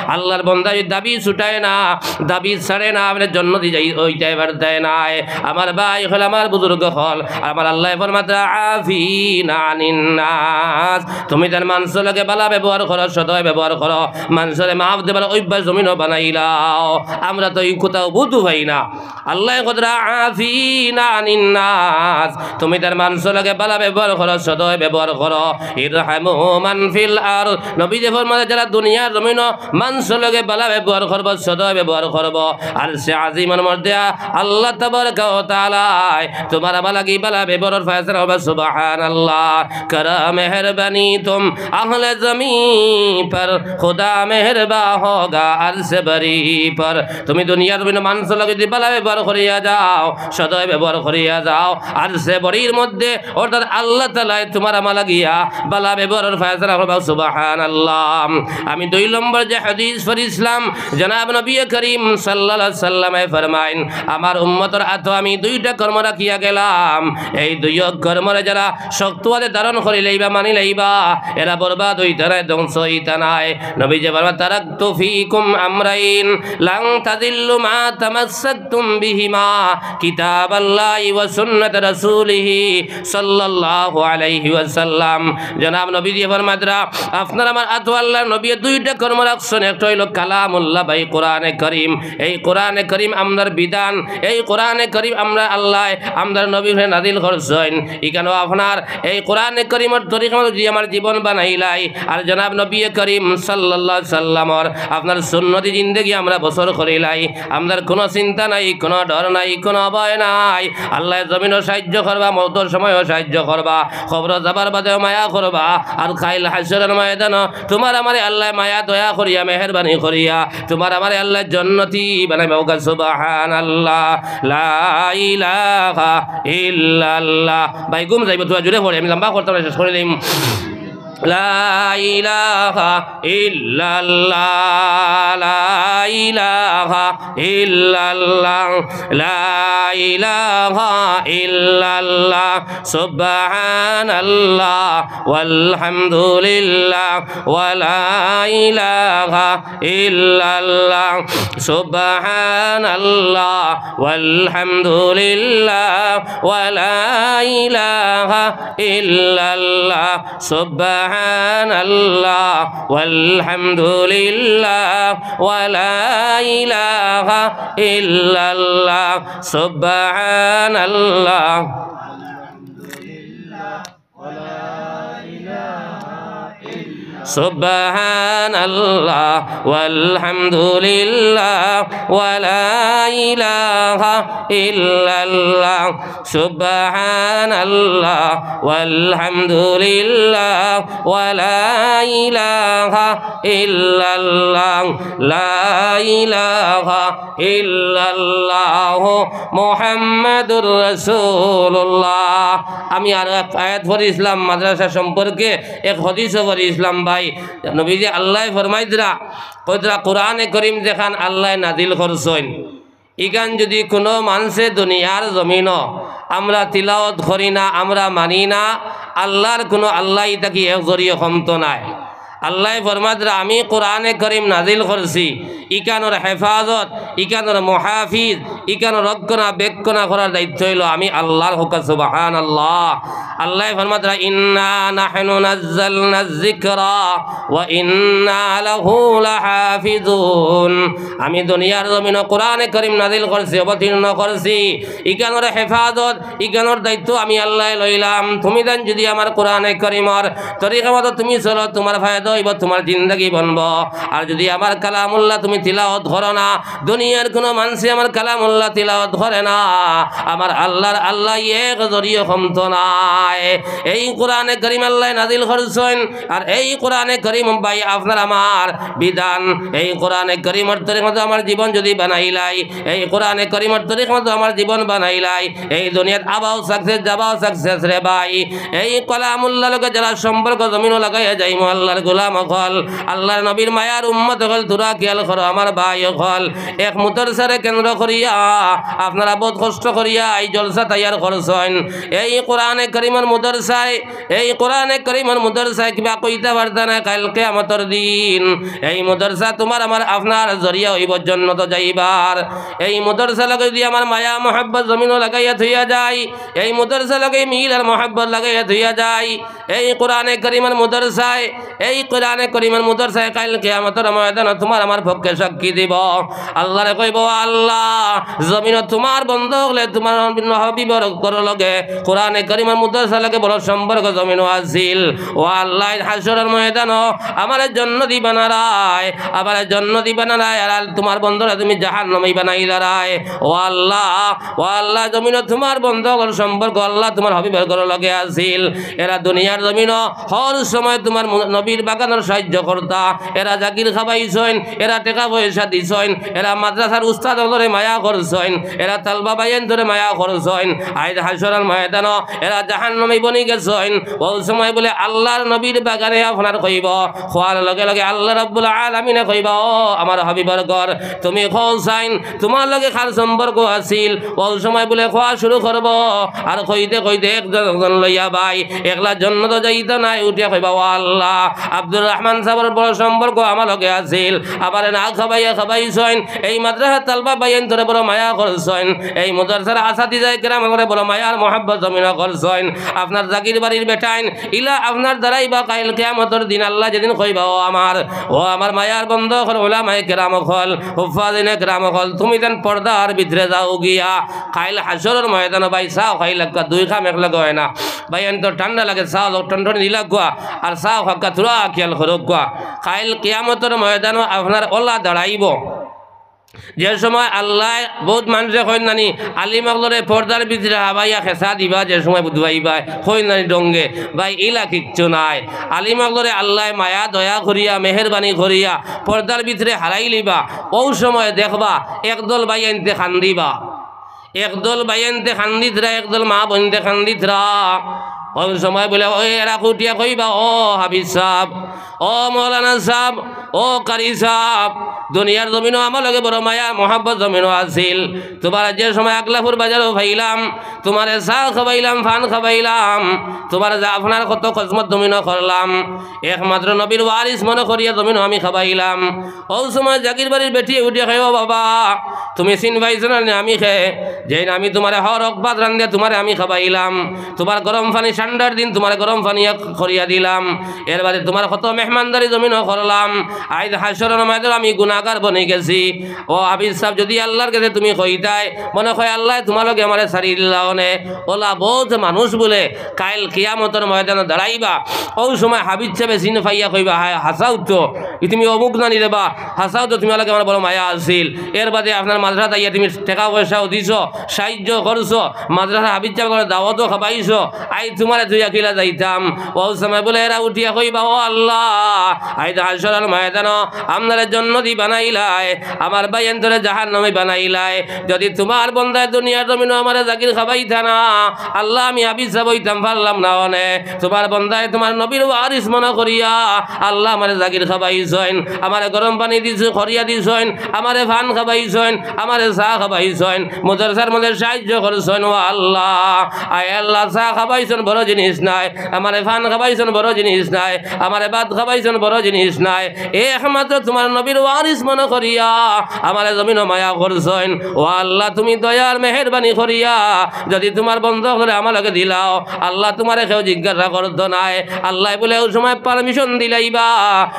আল্লাহর বন্দা যদি দাবি ছুটায় না, দাবি ছাড়ে না, আপনে জন্নতি যাই অইতায় পারতায় নায়। আমার ভাই অকল, আমার বুজুর্গ অকল, আমার আল্লায় ফরমাইতরা, "আফিনা আনিন নাস।" তুমি তাইন মানষর লগে ভালা ব্যবহার করো, সদয় ব্যবহার করো, মানষরে মাফ দেবার অভ্যাস জমিনো বানাইলাও। আমরা তো ই কথাও বুঝু পাই না। আল্লায় কইতরা, "আফিনা আনিন নাস।" তুমি তাইন মানষর লগে ভালা ব্যবহার করো, সদয় ব্যবহার করো। ইরহামু মান ফিল আরদ। নবীজি ফরমাইন, যারা দুনিয়ার জমিনো মানষর লগে ভালা ব্যবহার করবো, সদয় ব্যবহার করবো, আরশে আজিমর মধ্যে আল্লাহ তাবারাকা ওয়া তাআলায় তুমার আমার লাগি ভালা ব্যবহারর ফয়সালা করবা। সুবহানাল্লাহ। کرا مہربانی تم اہل زمین پر، خدا مہرباں ہوگا عرش بری پر۔ তুমি দুনিয়ার জমিনো মানষর লগে যদি ভালা ব্যবহার করিয়া যাও, সদয় ব্যবহার করিয়া যাও, আরশে বরির মধ্যে অর্থাৎ আল্লাহ তাআলায় তুমার আমার লাগিয়া ভালা ব্যবহারর ফয়সালা করবা। সুবহানাল্লাহ। আমি দুই নম্বর যে হাদিস পড়ছিলাম, জনাব নবী করিম সাল্লাল্লাহু আলাইহি ওয়াসাল্লামে ফরমাইন, আমার উম্মতর আতো আমি দুইটা কর্ম রাখিয়া গেলাম, এই দুইও কর্মরে যারা শক্ত আতে ধারণ করি লইবা, মানি লইবা, এরা বরবাদ অইতা নায়, ধ্বংস অইতা নায়। নবীজি ফরমাইন, তারাকতু ফিকুম আমরাইন লান তাদিল্লু মা তামাসসাকতুম বিহিমা, কিতাবাল্লাহি ওয়া সুন্নাত রাসূলিহি সাল্লাল্লাহু আলাইহি ওয়াসাল্লাম। জনাব নবীজি ফরমাইতরা, আপনার আমার আতো আল্লাহর নবীয়ে দুইটা কর্ম রাখছইন, একটা অইলো কালামুল্লাহ বা এই কোরআনে করিম। এই কোরআনে করিম আমরার বিধান, এই কোরআনে করিম আমরার আল্লায় আমরার নবীর উপরে নাজিল করছইন। ইখানো আপনার এই কোরআনে করিমর তরিকা মতো যদি আমার জীবন বানাইলাই, আর জনাব নবী করিম সাল্লাল্লাহু আলাইহি সাল্লামর আপনার সুন্নতি জিন্দেগি আমরা বসর করিলাই, আমরার কুনু চিন্তা নাই, কুনু ডর নাই, কুনু ভয় নাই। আল্লায় জমিনো সাহায্য করবা, মউতর সময়ও সাহায্য করবা, কবরো যাবার বাদেও মায়া করবা, আর কাইল হাশরর ময়দানো তুমার আমারে আল্লায় মায়া দয়া করিয়া, মেহেরবানি করিয়া তুমার আমারে আল্লায় জন্নতি বানাইবা। কউক্কা সুবহানাল্লাহ, লা ইলাহা ইল্লাল্লাহ। ভাই ঘুম যাইবো, তুরা জুরে পড়ে, আমি লম্বা করতাম না, শেষ করি দিমু। لا إله إلا الله، لا إله إلا الله، لا إله إلا الله، سبحان الله والحمد لله، ولا إله إلا الله، سبحان الله والحمد لله، ولا إله إلا الله، سبحان الله والحمد لله، ولا إله إلا الله، سبحان الله، سبحان الله والحمد لله، ولا إله إلا الله، سبحان الله والحمد لله، ولا إله إلا الله، لا إله إلا الله، محمد رسول الله। আমি আরো এক আয়াত পড়ছিলাম মাদ্রাসা সম্পর্কে, এক হাদিসও পড়ছিলাম ভাই। নবীজি আল্লায় ফরমাইতরা, কইতরা কোরআনে করিম যেখান আল্লায় নাজিল করছইন, ইখান যুদি কুনু মানষে দুনিয়ার জমিনো আমরা তিলাওত করি না, আমরা মানি না, আল্লার কুনু, আল্লা ইতা থাকি এক জরিও কমতো নায়। আল্লায় ফরমাইতরা, আমি কোরআনে করিম নাজিল করছি, ইখানর হেফাজত, ইখানর মুহাফিজ, ইখানর রক্ষণাবেক্ষণা করার দায়িত্ব অইলো আমি আল্লার। কউক্কা সুবহানাল্লাহ। আল্লায় ফরমাইতরা, إنا نحن نزلنا الذكر وإنا له لحافظون। আমি দুনিয়ার জমিনো কোরআনে করিম নাজিল করছি, অবতীর্ণ করছি, ইখানর হেফাজত, ইখানর দায়িত্ব আমি আল্লায় লইলাম। তুমি তাইন যুদি আমার কোরআনে করিমর তরিকা মতো তুমি চলো, তুমার ফায়দা অইবো, তুমার জিন্দেগি বনবো। আর যুদি আমার কালামুল্লাহ তুমি তিলাওত করো না, দুনিয়ার কুনু মানষে আমার কালামুল্লাহ তিলাওত করে না, আমার আল্লার, আল্লা এক জরিও কমতো নায়। এই কোরআনে করিম আল্লায় নাজিল করছইন, আর এই কোরআনে করিম ভাই আপনার আমার বিধান। এই কোরআনে করিমর তরিকা মতো আমার জীবন যুদি বানাইলাই, এই কোরআনে করিমর তরিকা মতো আমার জীবন বানাইলাই, এই দুনিয়াত আবাও success, যাবাও success রে ভাই। এই কালামুল্লার লগে যারা সম্পর্ক জমিনো লাগাইয়া যাইমু, আল্লার গোলাম অকল, আল্লার নবীর মায়ার উম্মত অকল, তুরা খিয়াল করো আমার ভাই অকল, এক মুতারারে কেন্দ্র করিয়া আপনারা বউত কষ্ট করিয়া এই জলসা তৈয়ার করছইন। এই কোরআনে করিমর মুদরসায়, এই কোরআনে করিমর মুদরসায় কিবা কইতা পারতা না, কাইল কিয়ামতর দিন এই মুদরসা তুমার আমার আপনার জরিয়া অইবো জন্নতো যাইবার। এই মুদরসা লগে যদি আমার মায়া মহব্বত জমিনো লাগাইয়া থইয়া যাই, এই মুদরসা লগে মিল আর মহব্বত লাগাইয়া থইয়া যাই, এই কোরআনে করিমর মুদরসায়, এই কোরআনে করিমর মুদরসায় কাইল কিয়ামতর ময়দানো তুমার আমার পক্ষে সাক্ষী দিবো। আল্লারে কইবো, "আল্লাহ, জমিনো তুমার বন্দা অকলে তুমার হাবিবর ঘরর লগে, কোরআনে করিমর মুদরসার লগে বড় সম্পর্ক জমিনো আছিল। ও আল্লাহ, হাশরর ময়দানো আমারে জন্নতি বানারায়, আমারে জন্নতি বানারায়, আর তুমার বন্দারে তুমি জাহান্নামী বানাইলারায়। ও আল্লাহ, ও আল্লাহ, জমিনো তুমার বন্দা অকলর সম্পর্ক আল্লাহ তুমার হাবিবর ঘরর লগে আছিল। এরা দুনিয়ার জমিনো হর সময় তুমার মু-, নবীর বাগানর সাহায্য করতা। এরা জাগির খাবাইছইন, এরা টেকা পয়সা দিছইন, এরা মাদ্রাসার উস্তাদ অকলরে মায়া করছইন, এরা তালবা ভাইয়াইন্তরে মায়া করছইন। আইজ হাশরর ময়দানো এরা জাহান্নামী বনি গেছইন।" অউ সময় বুলে আল্লাহর নবীর বাগানে আপনার কইবো, কওয়ার লগে লগে আল্লাহ রাব্বুল আলামিনে কইবা, "ও আমার হাবিবর ঘর, তুমি কও চাইন, তুমার লগে কার সম্পর্ক আছিল?" অউ সময় বুলে কওয়া শুরু করবো, আর কইতে কইতে একজন একজন লইয়া ভাই, একলা জন্নতো যাইতা নায়, উঠিয়া কইবা, "ও আল্লাহ, আব্দুর রহমান সাবর বড় সম্পর্ক আমার লগে আছিল, আমারে না খাবাইয়া খাবাইছইন, এই মাদ্রাসার তালবা ভাইয়াইন্তরে বড় মায়া করছইন, এই মাদ্রাসার আসাতিজায়ে কেরাম অকলরে বড় মায়া আর মহব্বত জমিনো করছইন, আপনার জাগির বাড়ির বেটাইন, ইলা আপনার দ্বারাই বা কাইল কিয়ামতর দিন আল্লাহ যেদিন কইবা, 'ও আমার, ও আমার মায়ার বন্দা অকল, উলামায়ে কেরাম অকল, হুফফাজিনে কেরাম অকল, তুমি যেন পর্দার ভিতরে যাও গিয়া।'" কাইল হাশরর ময়দানো ভাই চা খাইলাউক্কা, দুই কাম একলগে অয় না। ভাইয়াইনতর ঠান্ডা লাগে, চা অকটুখানি দিলাউক্কা, আর চা খাউক্কা, থুড়া খিয়াল করউক্কা। কাইল কিয়ামতর ময়দানো আপনার অলা দাঁড়াইবো। যে সময় আল্লায় বউত মানষে কইন নানি, আলিম অকলরে পর্দার ভিতরে হাবাইয়া খেছা দিবা, যে সময় বুঝবাইবা, কইন নানি ঢঙ্গে, ভাই, ইলা কিচ্ছু নায়। আলিম অকলরে আল্লায় মায়া দয়া করিয়া, মেহেরবানি করিয়া পর্দার ভিতরে হারাইলিবা। অউ সময় দেখবা একদল ভাইয়াইন্তে কান্দিবা, একদল ভাইয়াইন্তে কান্দিতরা, একদল মা বইন্তে কান্দিতরা। অউ সময় বুলে, ওই এরা উঠিয়া কইবা, "ও হাফিজ সাব, ও মৌলানা সাব, ও কারি সাব, দুনিয়ার জমিনো আমার লগে বড় মায়া মহব্বত জমিনো আছিল। তুমারে যে সময় আকলাফুর বাজারো পাইলাম, তুমারে চা খাবাইলাম, পান খাবাইলাম, তুমারে যে আপনার কত খজমত জমিনো করলাম, একমাত্র নবীর ওয়ারিস মনো করিয়া জমিনো আমি খাবাইলাম।" অউ সময় জাগির বাড়ির বেটিয়ে উঠিয়া কয়, "ও বাবা, তুমি চিন পাইছো না নি আমি কে? যেইন আমি তুমারে হরক ভাত রান্দিয়া তুমারে আমি খাবাইলাম, তুমার গরম পানি ঠান্ডার দিন তুমারে গরম পানি এক করিয়া দিলাম, এর বাদে তুমার কত মেহমানদারি জমিনো করলাম, আইজ হাশরর ময়দানো আমি গুনাগার বনি গেছি। ও হাফিজ সাব, যুদি আল্লার গেছে তুমি কইতায়, মনো কয় আল্লায় তুমার লগে আমারে ছাড়ি দিলা অনে।" অলা বউত মানুষ বুলে কাইল কিয়ামতর ময়দানো দাঁড়াইবা। অউ সময় হাফিজ সাবে চিন পাইয়া কইবা, "হায়, হাছাউ তো, ই তুমি অমুক নানি রেবা, হাছাউ তো তুমার লগে আমার বড় মায়া আছিল। এর বাদে আপনার মাদ্রাসাত আইয়া তুমি টেকা পয়সাও দিছো, সাহায্য করছো, মাদ্রাসার হাফিজ সাবরে দাওয়াতও খাবাইছো, আইজ তুমারে থুইয়া কিলা যাইতাম?" অউ সময় বুলে এরা উঠিয়া কইবা, "ও আল্লাহ, আইজ হাশরর ময়দানো আপনারে জন্নতি বানাইলায়, আমার ভাইয়াইন্তরে জাহান্নামী বানাইলায়। যুদি তুমার বন্দায় দুনিয়ার জমিনো আমারে জাগির খাবাইতা না, আল্লাহ, আমি হাফিজ সাব অইতাম পারলাম না অনে। তুমার বন্দায় তুমার নবীর ওয়ারিস মনো করিয়া, আল্লাহ, আমারে জাগির খাবাইছইন, আমারে গরম পানি দিছইন, করিয়া দিছইন, আমারে পান খাবাইছইন, আমারে চা খাবাইছইন, মাদ্রাসার মধ্যে সাহায্য করছইন। ও আল্লাহ, আয় আল্লাহ, চা খাবাইছইন বড় জিনিস নায়, আমারে পান খাবাইছইন বড় জিনিস নায়, আমারে ভাত খাবাইছইন বড় জিনিস নায়, একমাত্র তুমার নবীর ওয়ারিস মনো করিয়া আমারে জমিনো মায়া করছইন। ও আল্লাহ, তুমি দয়ার মেহেরবানি করিয়া যুদি তুমার বন্দা অকলরে আমার লগে দিলাও, আল্লাহ, তুমারে কেউ জিজ্ঞাসা করতো নায়।" আল্লায় বুলে অউ সময় permission দিলাইবা,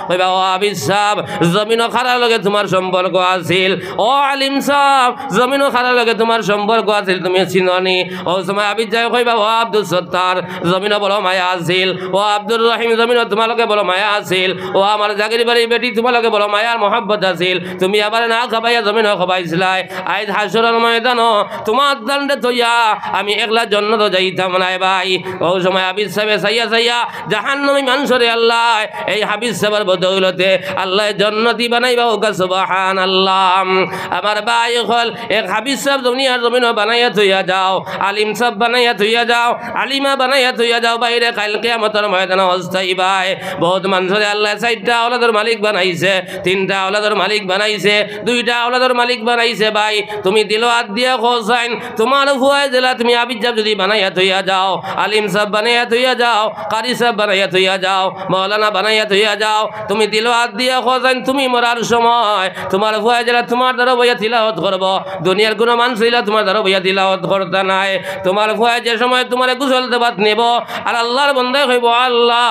কইবা, "ও হাফিজ সাব, জমিনো কারার লগে তুমার সম্পর্ক আছিল, ও আলিম সাব, জমিনো কারার লগে তুমার সম্পর্ক আছিল, তুমি চিনো নি?" অউ সময় হাফিজ সাবে কইবা, "ও আব্দুস সত্তার, জমিনো বড় মায়া আছিল, ও আব্দুর রহিম, জমিনো তুমার লগে বড় মায়া আছিল, ও আমার জাগির বাড়ির বেটি, তুমার লগে বড় মায়া আর মহব্বত আছিল, তুমি আমারে না খাবাইয়া জমিনো খাবাইছলায়, আইজ হাশরর ময়দানো তুমার দান্ডে থইয়া আমি একলা জন্নতো যাইতাম নায় ভাই।" অউ সময় হাফিজ সাবে চাইয়া চাইয়া জাহান্নামী মানষরে আল্লায়, এই হাফিজ সাবর বদৌলতে আল্লায় জন্নতি বানাইবা। কউক্কা সুবহানাল্লাহ। আমার ভাই অকল, এক হাফিজ সাব দুনিয়ার জমিনো বানাইয়া থইয়া যাও, আলিম সাব বানাইয়া থইয়া যাও, আলিমা বানাইয়া বানাইয়া থইয়া যাও ভাইরে, কাইল কিয়ামতর ময়দানো পস্তাইবায়। বহুত মানষরে আল্লায় চাইরটা আওলাদর মালিক বানাইছে, তিনটা আওলাদর মালিক বানাইছে, দুইটা আওলাদর মালিক বানাইছে। ভাই, তুমি দিলো আত দিয়া কও চাইন, তুমার ফুয়ায় যেলা তুমি হাফিজ সাব যুদি বানাইয়া থইয়া যাও, আলিম সাব বানাইয়া থইয়া যাও, কারি সাব বানাইয়া থইয়া যাও, মৌলানা বানাইয়া থইয়া যাও, তুমি দিলো আত দিয়া কও চাইন, তুমি মরার সময় তুমার ফুয়ায় যেলা তুমার দ্বারো বইয়া তিলাওত করবো, দুনিয়ার কুনু মানষে ইলা তুমার দ্বারো বইয়া তিলাওত করতা নায়। তুমার ফুয়ায় যে সময় তুমারে গোসল দেবাত নিবো, আর আল্লার বন্দায় কইবো, "আল্লা,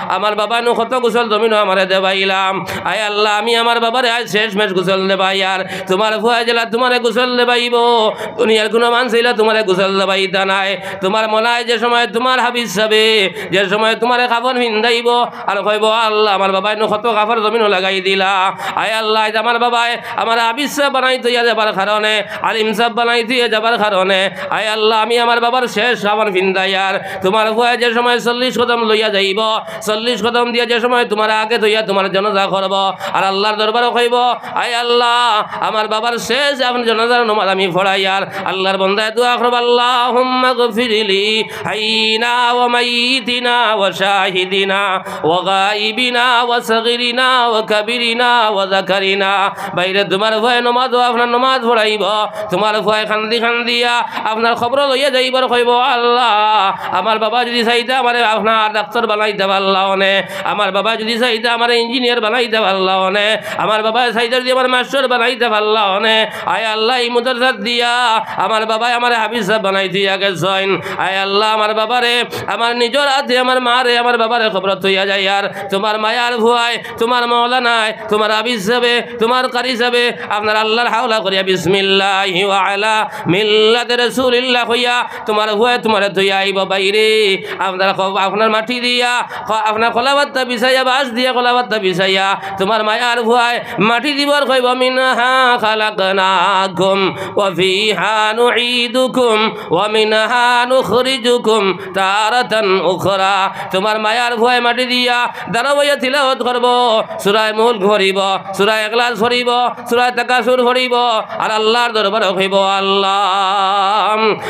আমার বাবায় নু কত গোসল জমিনো আমারে দেবাইলাম, আয় আল্লা, আমি আমার বাবারে আইজ শেষমেশ গোসল দেবাইয়ার।" তুমার ফুয়ায় যেলা তুমারে গোসল দেবাইবো, দুনিয়ার কুনু মানষে ইলা তুমারে গোসল দেবাইতা নায়। তুমার মনায় যে সময় তুমার হাফিজ সাবে যে সময় তুমারে কাফন ফিন্দাইবো, আর কইবো, "আল্লা, আমার বাবায় নু কত কাফন জমিনো লাগাই দিলা, আয় আল্লা, আইজ আমার বাবায় আমারে হাফিজ সাব বানাই থইয়া যাবার কারণে, আলিম সাব বানাই থইয়া যাবার কারণে, আয় আল্লা, আমি আমার বাবার শেষ কাফন ফিন্দাইয়ার।" তুমার ফুয়ায় যে সময় চল্লিশ কদম লইয়া যাইবো, চল্লিশ কদম দিয়া যে সময় তুমার আগে থইয়া তুমার জানাজা করবো, আর আল্লার দরবারো কইবো, "আয় আল্লা, আমার বাবার শেষ আপনে জানাজার নমাজ আমি পড়াইয়ার।" আল্লার বন্দায় দোয়া করবো, "আল্লাহুম্মা গফিরলি হাইয়িনা ওয়া মাইয়িতিনা ওয়া শাহিদিনা ওয়া গাইবিনা ওয়া সগিরিনা ওয়া কাবিরিনা ওয়া যাকারিনা।" ভাইরে, তুমার ফুয়ায় নমাজো আপনার নমাজ পড়াইবো, তুমার ফুয়ায় কান্দি কান্দিয়া আপনার কবরো লইয়া যাইবার কইবো, "আল্লা, আমার বাবায় যুদি চাইতা আমারে আপনার ডাক্তার বানাইতা পারলা অনে, আমার বাবায় যুদি চাইতা আমারে ইঞ্জিনিয়ার বানাইতা পারলা অনে, আমার বাবায় চাইতা যুদি আমারে মাস্টার বানাইতা পারলা অনে, আয় আল্লা, ই মাদ্রাসাত দিয়া আমার বাবায় আমারে হাফিজ সাব বানাই থইয়া গেছইন, আয় আল্লা, আমার বাবারে, আমার নিজর আতে আমার মারে, আমার বাবারে কবরো থইয়া যাইয়ার, তুমার মায়ার ফুয়ায়, তুমার মৌলানায়, তুমার হাফিজ সাবে, তুমার কারি সাবে, আপনার আল্লার হাওলা করিয়া বিসমিল্লাহি ওয়া আলা মিল্লাতি রাসূলিল্লাহ কইয়া তুমার ফুয়ায় তুমারে থইয়া আইবো।" ভাইরে, আপনার ক-, আপনার মাটি দিয়া, ক-, আপনার কলাপাত্তা বিছাইয়া, বাঁশ দিয়া কলাপাত্তা বিছাইয়া, তুমার মায়ার ফুয়ায় মাটি দিবো আর কইবো, "মিনহা খালাকনাকুম ওয়া ফিহা নুঈদুকুম ওয়া মিনহা নুখরিজুকুম তারাতান উখরা।" তুমার মায়ার ফুয়ায় মাটি দিয়া দারো বইয়া তিলাওত করবো, সূরায়ে মুলক পড়িবো, সূরায়ে ইখলাস পড়িবো, সূরায়ে তাকাসুর পড়িবো, আর আল্লার দরবারো কইবো, "আল্লা,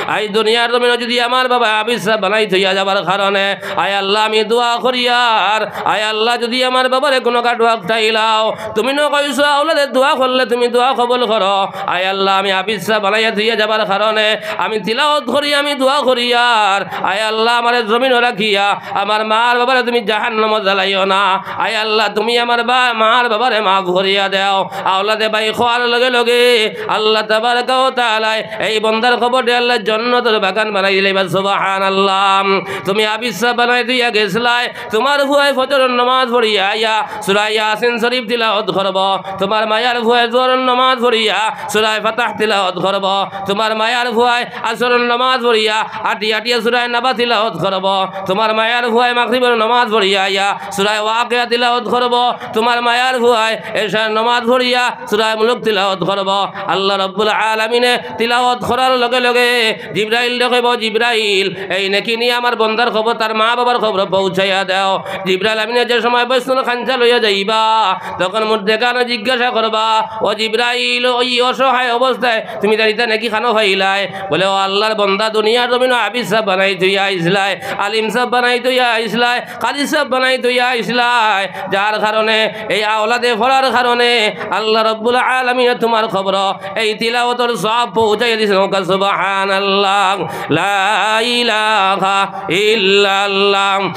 আইজ দুনিয়ার জমিনো যুদি আমার বাবায় হাফিজ সাব বানাই থইয়া যাবার কারণে, আয় আল্লা, আমি দোয়া করিয়ার, আয় আল্লা, যুদি আমার বাবারে কুনু ঘাটো আটকাইলাও, তুমি নু কইছো আওলাদে দোয়া করলে তুমি দোয়া কবুল করো, আয় আল্লা, আমি হাফিজ সাব বানাইয়া থইয়া যাবার কারণে আমি তিলাওত করি, আমি দোয়া করিয়ার, আয় আল্লা, আমারে জমিনো রাখিয়া আমার মার বাবারে তুমি জাহান্নামো জ্বালাইও না। আয় আল্লা, তুমি আমার বা-, মার বাবারে মাফ করিয়া দেও।" আওলাদে ভাই কওয়ার লগে লগে আল্লা তাবারাকা ওয়া তাআলায় এই বন্দার কবররে আল্লা জন্নতর বাগান বানাই দিলাইবা। সুবহানাল্লাহ। তুমি হাফিজ সাব বানাই থইয়া গেছলায়, তুমার ফুয়ায় ফজরর নমাজ পড়িয়া আইয়া সূরা ইয়াসিন শরীফ তিলাওত করবো, তুমার মায়ার ফুয়ায় জোহরর নমাজ পড়িয়া সূরা ফাতাহ তিলাওত করবো, তুমার মায়ার ফুয়ায় আসরর নমাজ পড়িয়া আটিয়া আটিয়া সূরা নাবা তিলাওত করবো, তুমার মায়ার ফুয়ায় মাগরিবর নমাজ পড়িয়া আইয়া সূরা ওয়াকিয়া তিলাওত করবো, তুমার মায়ার ফুয়ায় এশার নমাজ পড়িয়া সূরা মুলক তিলাওত করবো। আল্লা রাব্বুল আলামিনে তিলাওত করার লগে লগে জিব্রাইলরে কইবো, "জিব্রাইল, এই নেকি নিয়া আমার বন্দার কবর, তার মা বাবার কবরো পৌঁছাইয়া দেও।" জিব্রাইল আমিনে যে সময় বৈষ্ণব খাঞ্চা লইয়া যাইবা, তখন মুর্দেগানো জিজ্ঞাসা করবা, "ও জিব্রাইল, ওই অসহায় অবস্থায় তুমি জানিতা নেকি খানো পাইলায়?" বলে, "ও আল্লার বন্দা, দুনিয়ার জমিনো হাফিজ সাব বানাই থইয়া আইছলায়, আলিম সাব বানাই থইয়া আইছলায়, কারি সাব বানাই থইয়া আইছলায়, যার কারণে এই আওলাদে পড়ার কারণে আল্লা রাব্বুল আলামিনে তুমার কবরো এই তিলাওতর সওয়াব পৌঁছাইয়া দিছইন।" কউক্কা সুবহানাল্লাহ। লা ইলাহা ইল্লাল্লাহ।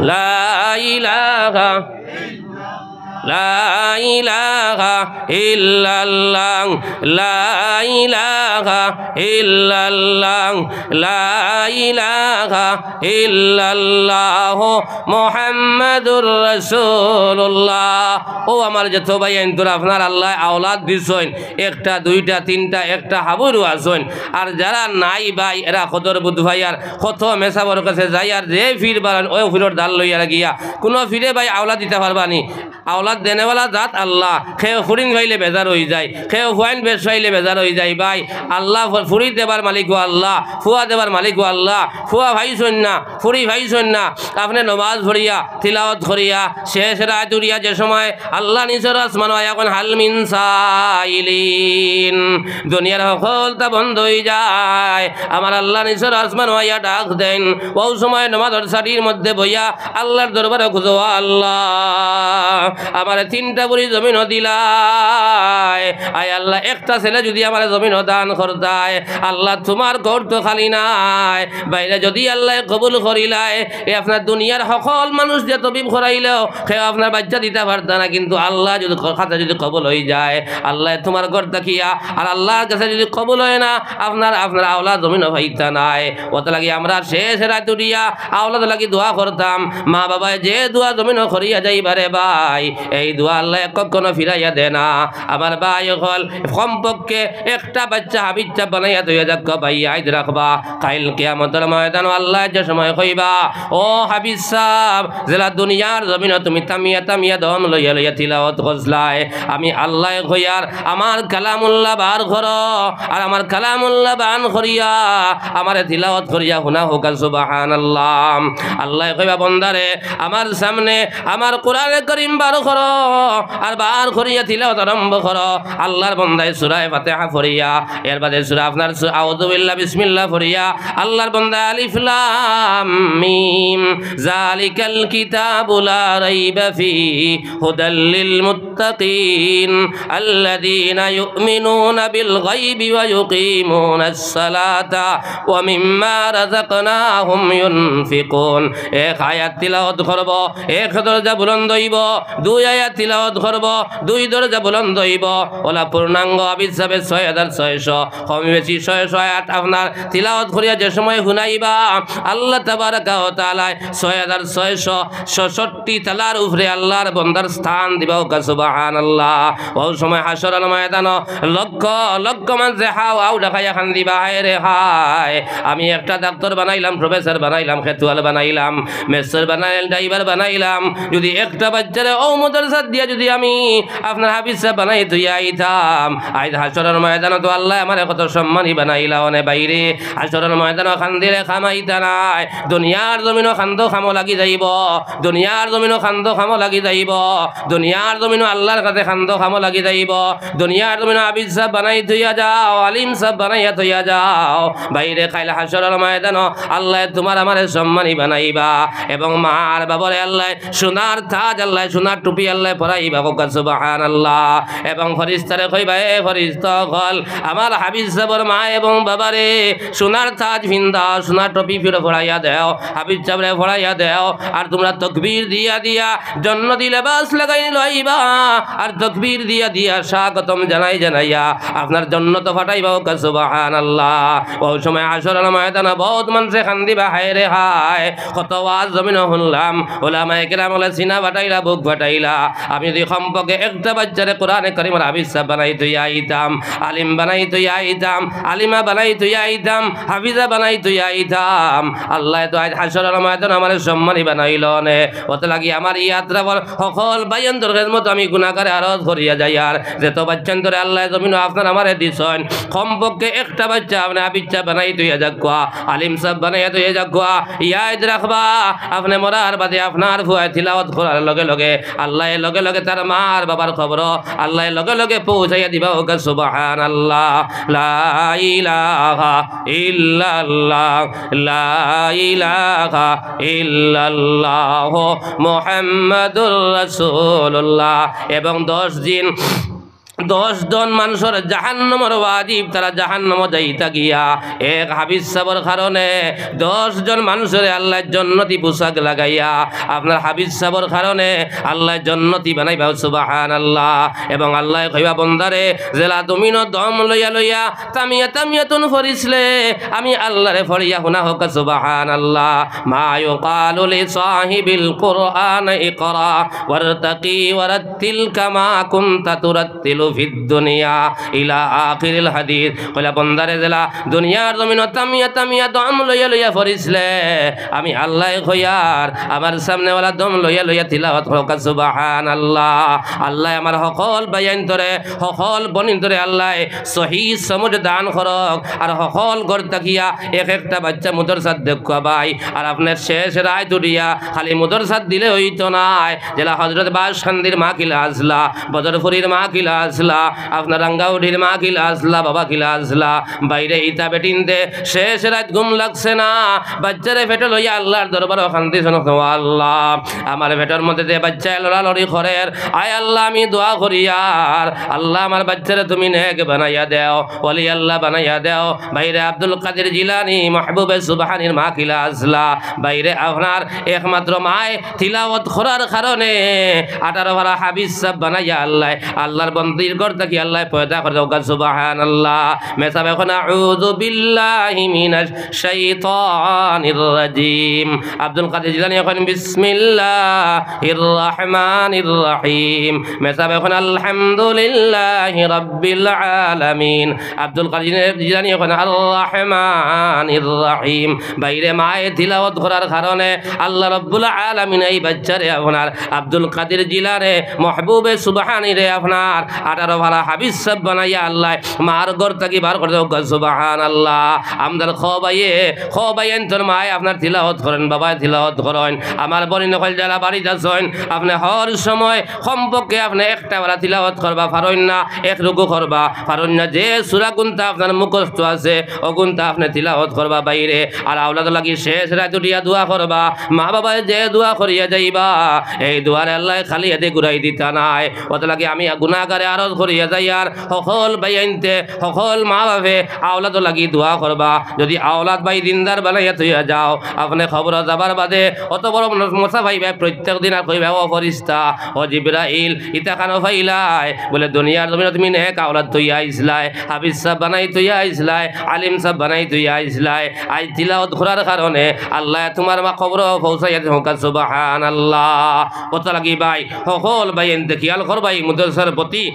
লা ইলাহা, লা ইলাহা ইল্লাল্লাহ, লা ইলাহা ইল্লাল্লাহ, লা ইলাহা ইল্লাল্লাহ, মুহাম্মাদুর রাসূলুল্লাহ। ও আমার যত ভাইয়াইন, তোরা আপনার আল্লায় আওলাদ দিছইন, একটা, দুইটা, তিনটা, একটা হাবুরু আছইন। আর যারা নাই ভাই, এরা কদর বুধ ভাই আর কত মেসাবর কাছে যাইয়ার যে ফির বারান, ওই ফিরর দাল লইয়া গিয়া। কুনু ফিরে ভাই আওলাদ দিতা পারবা নি? আওলাদ দেনেওয়ালা জাত আল্লাহ। কেউ ফুড়িন পাইলে বেজার অইযায়, কেউ ফুয়াইন বেশ পাইলে বেজার অইযায়। ভাই, আল্লাহ ফু-, ফুড়ি দেবার মালিকও আল্লাহ, ফুয়া দেবার মালিকও আল্লাহ। ফুয়া পাইছইন না, ফুড়ি পাইছইন না, আপনে নমাজ পড়িয়া, তিলাওয়াত করিয়া, শেষ রাইত উঠিয়া যে সময় আল্লাহ নিচর আসমানো আইয়া কইন, "হাল মিন সাইলিন।" দুনিয়ার হকলতা বন্ধ অইযায়, আমার আল্লাহ নিচর আসমানো আইয়া ডাক দেইন। অউ সময় নমাজর ছাটির মধ্যে বইয়া আল্লাহর দরবারে খুজো, "আল্লাহ, আমারে তিনটা ভরি জমিনো দিলায়, আয় আল্লাহ, একটা ছেলে যুদি আমারে জমিনো দান করতায়, আল্লাহ, তুমার ঘর তো খালি নাই, বাইরে যুদি আল্লায় কবুল করিলায়, এ আপনার দুনিয়ার হকল মানুষ দিয়া তবিব করাইলেও কেউ আপনার বাইচ্চা দিতা পারতা না, কিন্তু আল্লাহ যুদি ক-, খাতা যুদি কবুল অইযায়, আল্লায় তুমার ঘর থাকিয়া আর আল্লাহর গেছে যুদি কবুল অয় না, আপনার, আপনার আওলাদ জমিনো পাইতা নায়।" অতার লাগি আমরা শেষ রাইত উঠিয়া আওলাদর লাগি দোয়া করতাম। মা বাবায় যে দোয়া জমিনো করিয়া যাইবা রে ভাই, এই দোয়া আল্লায় কখনো ফিরাইয়া দেয় না। আমার ভাই অকল, কমপক্ষে একটা বাইচ্চা হাফিজ সাব বানাইয়া থইয়া যাউক্কা ভাই, ইয়াদ রাখবা। কাইল কিয়ামতর ময়দানো আল্লায় যে সময় কইবা, "ও হাফিজ সাব, যেলা দুনিয়ার জমিনো তুমি তামিয়া তামিয়া দম লইয়া লইয়া তিলাওয়াত করছলায়, আমি আল্লায় কইয়ার আমার কালামুল্লাহ বার করো, আর আমার কালামুল্লাহ বান করিয়া আমারে তিলাওয়াত করিয়া হুনা হউক্কা, সুবহানাল্লাহ।" আল্লায় কইবা, "বন্দারে, আমার সামনে আমার কোরআনে করিম বার করো, আর বার করিয়া তিলাওয়াত আরম্ভ করো।" আল্লাহর বন্দায় সূরায়ে ফাতিহা পড়িয়া, এর বাদে সূরা আপনার সূ-, আউযু বিল্লাহ, বিসমিল্লাহ পড়িয়া, আল্লাহর বন্দায় আলিফ লাম মিম, যালিকাল কিতাবু লা রাইবা ফীহি, হুদাল লিল মুত্তাকিন, আল্লাযীনা ইউমিনুনা বিল গায়বি ওয়া ইউকিমুনাস সালাতা ওয়া মিম্মা রাযাকনাহুম ইউনফিকুন। এক আয়াত তিলাওয়াত করবো, এক দরজা বুলন্দ অইবো, দুই আয়াত তিলাওয়াত করবো, দুই দরজা বুলন্দ অইবো। অউলা পূর্ণাঙ্গ হাফিজ সাবে ছয় হাজার ছয়শো, কম বেশি ছয়শো আয়াত আপনার তিলাওয়াত করিয়া যে সময় হুনাইবা, আল্লাহ তাবারাকা ওয়া তাআলায় ছয় হাজার ছয়শো ছষট্টি তলার উপরে আল্লাহর বন্দার স্থান দিবা, হউক্কা সুবহানাল্লাহ। অউ সময় হাশরর ময়দানো লক্ষ লক্ষ মানষে হাউ হাউ ডাকাইয়া কান্দিবা, "হায় রে হায়, আমি একটা ডাক্তর বানাইলাম, professor বানাইলাম, খেতুয়াল বানাইলাম, মেস্তর বানাইলাম, driver বানাইলাম, যুদি একটা বাইচ্চারে অউ মাদ্রাসাত দিয়া যুদি আমি আপনার হাফিজ সাব বানাই থইয়া আইতাম, আইজ হাশরর ময়দানো তো আল্লায় আমারে কত সম্মানী বানাইলা অনে ভাইরে।" হাশরর ময়দানো কান্দিলে কাম আইতা নায়। দুনিয়ার জমিনো কান্দো, কামো লাগি যাইবো, দুনিয়ার জমিনো কান্দো, কামো লাগি যাইবো, দুনিয়ার জমিনো আল্লাহর কাছে কান্দো, কামো লাগি যাইবো। দুনিয়ার জমিনো হাফিজ সাব বানাই থইয়া যাও, আলিম সাব বানাইয়া থইয়া যাও, ভাইরে, কাইল হাশরর ময়দানো আল্লায় তুমার আমারে সম্মানী বানাইবা, এবং মা আর বাবারে আল্লায় সোনার তাজ, আল্লায় সোনার টুপি আল্লায় পরাইবা, কউক্কা সুবহানাল্লাহ। এবং ফিরিস্তারে কইবা, "এ ফিরিস্তা অকল, আমার হাফিজ সাবর মা এবং বাবারে সোনার তাজ ফিন্দাও, সোনার টুপি ফিরো পরাইয়া দেও, হাফিজ সাবরে পরাইয়া দেও, আর তুমরা তকবীর দিয়া দিয়া জন্নতি লেবাস লাগাই লইবা, আর তকবীর দিয়া দিয়া স্বাগতম জানাই জানাইয়া আপনার জন্নতো পাঠাইবা, কউক্কা সুবহানাল্লাহ।" অউ সময় হাশরর ময়দানো বউত মানষে কান্দিবা, "হায় রে হায়, কত ওয়াজ জমিনো হুনলাম, উলামায়ে কেরাম অকলে সিনা ফাটাইলা, বুক ফাটাইলা, আমি যুদি কমপক্ষে একটা বাইচ্চারে কোরআনে করিমর হাফিজ সাব বানাই থইয়া আইতাম, আলিম বানাই থইয়া আইতাম, আলিমা বানাই থইয়া আইতাম, হাফিজা বানাই থইয়া আইতাম, আল্লায় তো আইজ হাশরর ময়দানো আমারে সম্মানী বানাইলো নে।" অতার লাগি আমার ই আতরাফর হকল ভাইয়াইন্তর খেদমতো আমি গুনাহগারে আরজ করিয়া যাইয়ার, যেতো বাইচ্চাইন্তরে আল্লায় জমিনো আপনার আমারে দিছইন, কমপক্ষে একটা বাইচ্চা আপনে হাফিজ সাব বানাই থইয়া যাউক্কা, আলিম সাব বানাইয়া থইয়া যাউক্কা। ইয়াদ রাখবা, আপনে মরার বাদে আপনার ফুয়ায় তিলাওয়াত করার লগে লগে আল্লায় লগে লগে তার মা আর বাবার কবরো আল্লায় লগে লগে পৌঁছাইয়া দিবা, কউক্কা সুবহানাল্লাহ। লা ইলাহা ইল্লাল্লাহ, লা ইলাহা ইল্লাল্লাহ, মুহাম্মাদুর রাসূলুল্লাহ। এবং দশ দিন, দশ জন মানষর জাহান্নামর ওয়াজিব, তারা জাহান্নামো যাইতা গিয়া এক হাফিজ সাবর কারণে দশ জন মানষরে আল্লায় জন্নতি পোশাক লাগাইয়া আপনার হাফিজ সাবর কারণে আল্লায় জন্নতি বানাইবা, সুবহানাল্লাহ। এবং আল্লায় কইবা, "বন্দারে, যেলা জমিনো দম লইয়া লইয়া তামিয়া তামিয়া তুন ফরিছলে, আমি আল্লারে ফড়িয়া হুনা, কউক্কা সুবহানাল্লাহ।" মা ইউকালু লিসাহিবিল কুরআন ইকরা ওয়ারতাকি ওয়ারাত্তিল কামা কুনতা তুরাত্তিলু। ফিদ দুনিয়া ইলা আখিরিল হাদিস। কইলা, বন্দারে যেলা দুনিয়ার জমিনো থামিয়া থামিয়া দম লইয়া লইয়া ফরিছলে, আমি আল্লায় কইয়ার, আমার সামনেওয়ালা দম লইয়া লইয়া তিলাওয়াত করউক্কা, সুবহানাল্লাহ। আল্লায় আমার হকল ভাইয়াইন্তরে, হকল বইনাইন্তরে আল্লায় সহি সমঝ দান করউক। আর হকল ঘর থাকিয়া এক একটা বাইচ্চা মাদ্রাসাত দেউক্কা ভাই। আর আপনে শেষ রাইত উঠিয়া খালি মাদ্রাসাত দিলে অইতো নায়। যেলা হজরত বাসকান্দির মা কিলা আছলা, বদরপুরীর মা কিলা আছলা, আপনার রাঙ্গাউটির মা কিলা আছলা, বাবা কিলা আছলা, ভাইরে ইতা বেটিন্তে শেষ রাইত ঘুম লাগছে না, বাইচ্চারে পেটো লইয়া আল্লার দরবারো কান্দিছইন, ও আল্লাহ, আমার পেটর মধ্যে যে বাইচ্চায় লড়ালড়ি করের, আয় আল্লাহ, আমি দোয়া করিয়ার, আল্লাহ, আমার বাইচ্চারে তুমি নেক বানাইয়া দেও, ওলি আল্লাহ বানাইয়া দেও। ভাইরে, আব্দুল কাদির জিলানী, মাহবুবে সুবহানীর মা কিলা আছলা, ভাইরে, আপনার একমাত্র মায় তিলাওয়াত করার কারণে আঠারো পারা হাফিজ সাব বানাইয়া আল্লায়, আল্লার বন্দির ঘর থাকি আল্লায় পয়দা করউক্কা, সুবহানাল্লাহ। মেসাবে কইন, আউযু বিল্লাহি মিনাশ শাইতানির রাজিম। আব্দুল কাদির জিলানীয়ে কইন, বিসমিল্লাহির রহমানির রহিম। মেসাবে কইন, আলহামদুলিল্লাহি রাব্বিল আলামিন। আব্দুল কাদির জিলানীয়ে কইন, আর রহমানির রহিম। ভাইরে, মায় তিলাওয়াত করার কারণে আল্লাহ রাব্বুল আলামিন এই বাইচ্চারে আপনার আব্দুল কাদির জিলানীরে, মাহবুবে সুবহানীরে আপনার আঠারো পারা হাফিজ সাব বানাইয়া আল্লায় মার ঘর থাকি বার করউক্কা, সুবহানাল্লাহ। আমরার খ ভাইয়ে, খ ভাইয়াইন্তর মায় আপনার তিলাওয়াত করইন, বাবায় তিলাওয়াত করইন, আমার বইন অকল যেলা বাড়িত আছইন, আপনে হর সময় কমপক্ষে আপনে একটা পারা তিলাওয়াত করবা, পারইন না এক রুকু করবা, পারইন না যে সূরাগুনতা আপনার মুখস্থ আছে অগুনতা আপনে তিলাওয়াত করবা ভাইরে। আর আওলাদর লাগি শেষ রাইত উঠিয়া দোয়া করবা, মা বাবায় যে দোয়া করিয়া যাইবা, এই দোয়ারে আল্লায় খালি আতে ঘুরাই দিতা নায়। অতার লাগি আমি গুনাহগারে আরজ করিয়া যাইয়ার, হকল ভাইয়াইন্তে, হকল মা বাপে আওলাদর লাগি দোয়া করবা। যুদি আওলাদ ভাই দিনদার বানাইয়া থইয়া যাও, আপনে কবরো যাবার বাদে অত বড় মশা পাইবা, প্রত্যেক দিন আর কইবা, "ও ফিরিস্তা, ও জিব্রাইল, ইতা কানো পাইলায়?" বলে, "দুনিয়ার জমিনো তুমি নেক আওলাদ থইয়া আইছলায়, হাফিজ সাব বানাই থইয়া আইছলায়, আলিম সাব বানাই থইয়া আইছলায়, আইজ তিলাওয়াত করার কারণে আল্লায় তুমার মা কবরো পৌঁছাইয়া দিছইন।" সুবহানাল্লাহ। অতার লাগি ভাই, হকল ভাইয়াইন্তে খিয়াল করবা ই মাদ্রাসার প্রতি।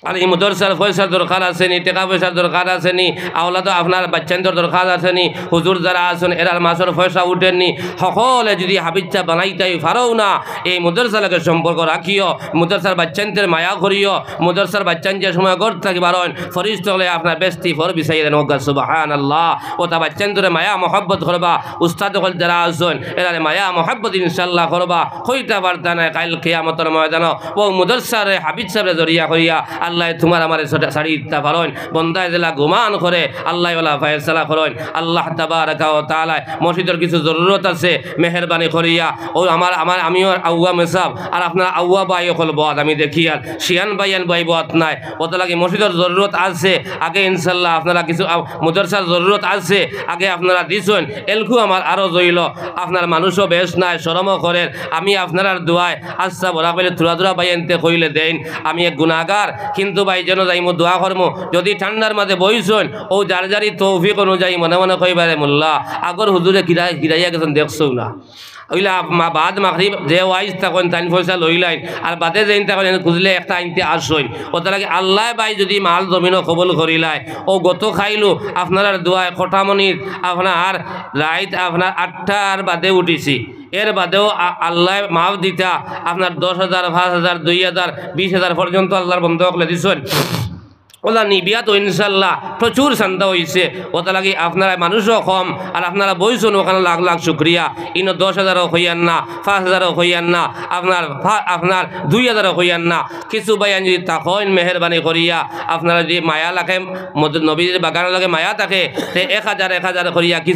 আর ই মাদ্রাসার পয়সার দরকার আছে নি, টেকা পয়সার দরকার আছে নি, আওলাদো আপনার বাইচ্চাইন্তর দরকার আছে নি, হুজুর যারা আছইন, এরার মাসর পয়সা উঠের নি, হকলে যুদি হাফিজ সাব বানাইতায় পারো না, এই মাদ্রাসার লগে সম্পর্ক রাখিও, মাদ্রাসার বাইচ্চাইন্তর মায়া করিও, মাদ্রাসার বাইচ্চাইন যে সময় ঘর থাকি বারইন, ফিরিস্তা অকলে আপনার বেহেস্তি ঘর বিছাইয়া দেইন। সুবহানাল্লাহ। অতা বাইচ্চাইন্তরে মায়া মহব্বত করবা, উস্তাদ অকল যারা আছইন, এরারে মায়া মহব্বত ইনশাআল্লাহ করবা, কইতা পারতা নায়, কাইল কিয়ামতর ময়দানো অউ মাদ্রাসারে হাফিজ সাবরে জরিয়া করিয়া আল্লায় তুমার আমারে ছাড়ি দিতা পারইন। বন্দায় যেলা গুমান করে, আল্লায় অলা ফয়সালা করইন। আল্লাহ তাবারাকা ওয়া তাআলায় মসজিদর কিছু জরুরত আছে, মেহেরবানি করিয়া অউ আমার, আমার, আমিও আউয়াম সাব, আর আপনারা আউয়াম ভাই অকল বওয়াত আমি দেখিয়ার, শিয়ান ভাইয়াইন বওয়াত নাই। অতার লাগি মসজিদর জরুরত আছে, আগে ইনশাআল্লাহ আপনারা কিছু আ-, মাদ্রাসার জরুরত আছে, আগে আপনারা দিছইন। এলকু আমার আরজ অইলো, আপনার মানুষও বেশ নাই, শরমও করের। আমি আপনারার দোয়ায় আচ্ছা বড়া কইলে থুড়া থুড়া ভাইয়াইন্তে কইলে দেইন। আমি এক গুনাগার, কিন্তু ভাই যেন যাইমু দোয়া করমু। যুদি ঠান্ডার মাঝে বইছইন, অউ যার যারি তৌফিক অনুযায়ী মনে মনে কইবা, "রে মোল্লা, আগর হুজুরে কিরা-, কিরাইয়া গেছইন দেখছো না?" অইলা আপ-, মা-, বাদ মাগরিব যে ওয়াইজ থাকইন, তাইন পয়সা লইলাইন, আর বাদে যেইন থাকইন, এনে খুঁজলে একটা আইন্তে আসইন। অতার লাগি আল্লায় ভাই যুদি মাল জমিনো কবুল করিলায়, অউ গত কাইলউ আপনারার দোয়ায় কটামনিত আপনার রাইত আপনার আটটার বাদে উঠিছি। এর বাদেও আ-, আল্লায় মাফ দিতা, আপনার দশ হাজার, পাঁচ হাজার, দুই হাজার, বিশ হাজার পর্যন্ত আল্লার বন্দা অকলে দিছইন। অলা নিবিয়াত ইনশাআল্লাহ প্রচুর চান্দা অইছে। অতার লাগি আপনারা মানুষও কম, আর আপনারা বইছইন অখানো লাখ লাখ শুকরিয়া। ইনো দশ হাজারও কইয়ার না, পাঁচ হাজারও কইয়ার না, আপনার ফা-, আপনার দুই হাজারও কইয়ার না। কিছু ভাইয়াইন যুদি থাকইন মেহেরবানি করিয়া, আপনারা যুদি মায়া লাগে, মদ-, নবীজির বাগানর লগে মায়া থাকে, তে এক হাজার, এক হাজার করিয়া কিছু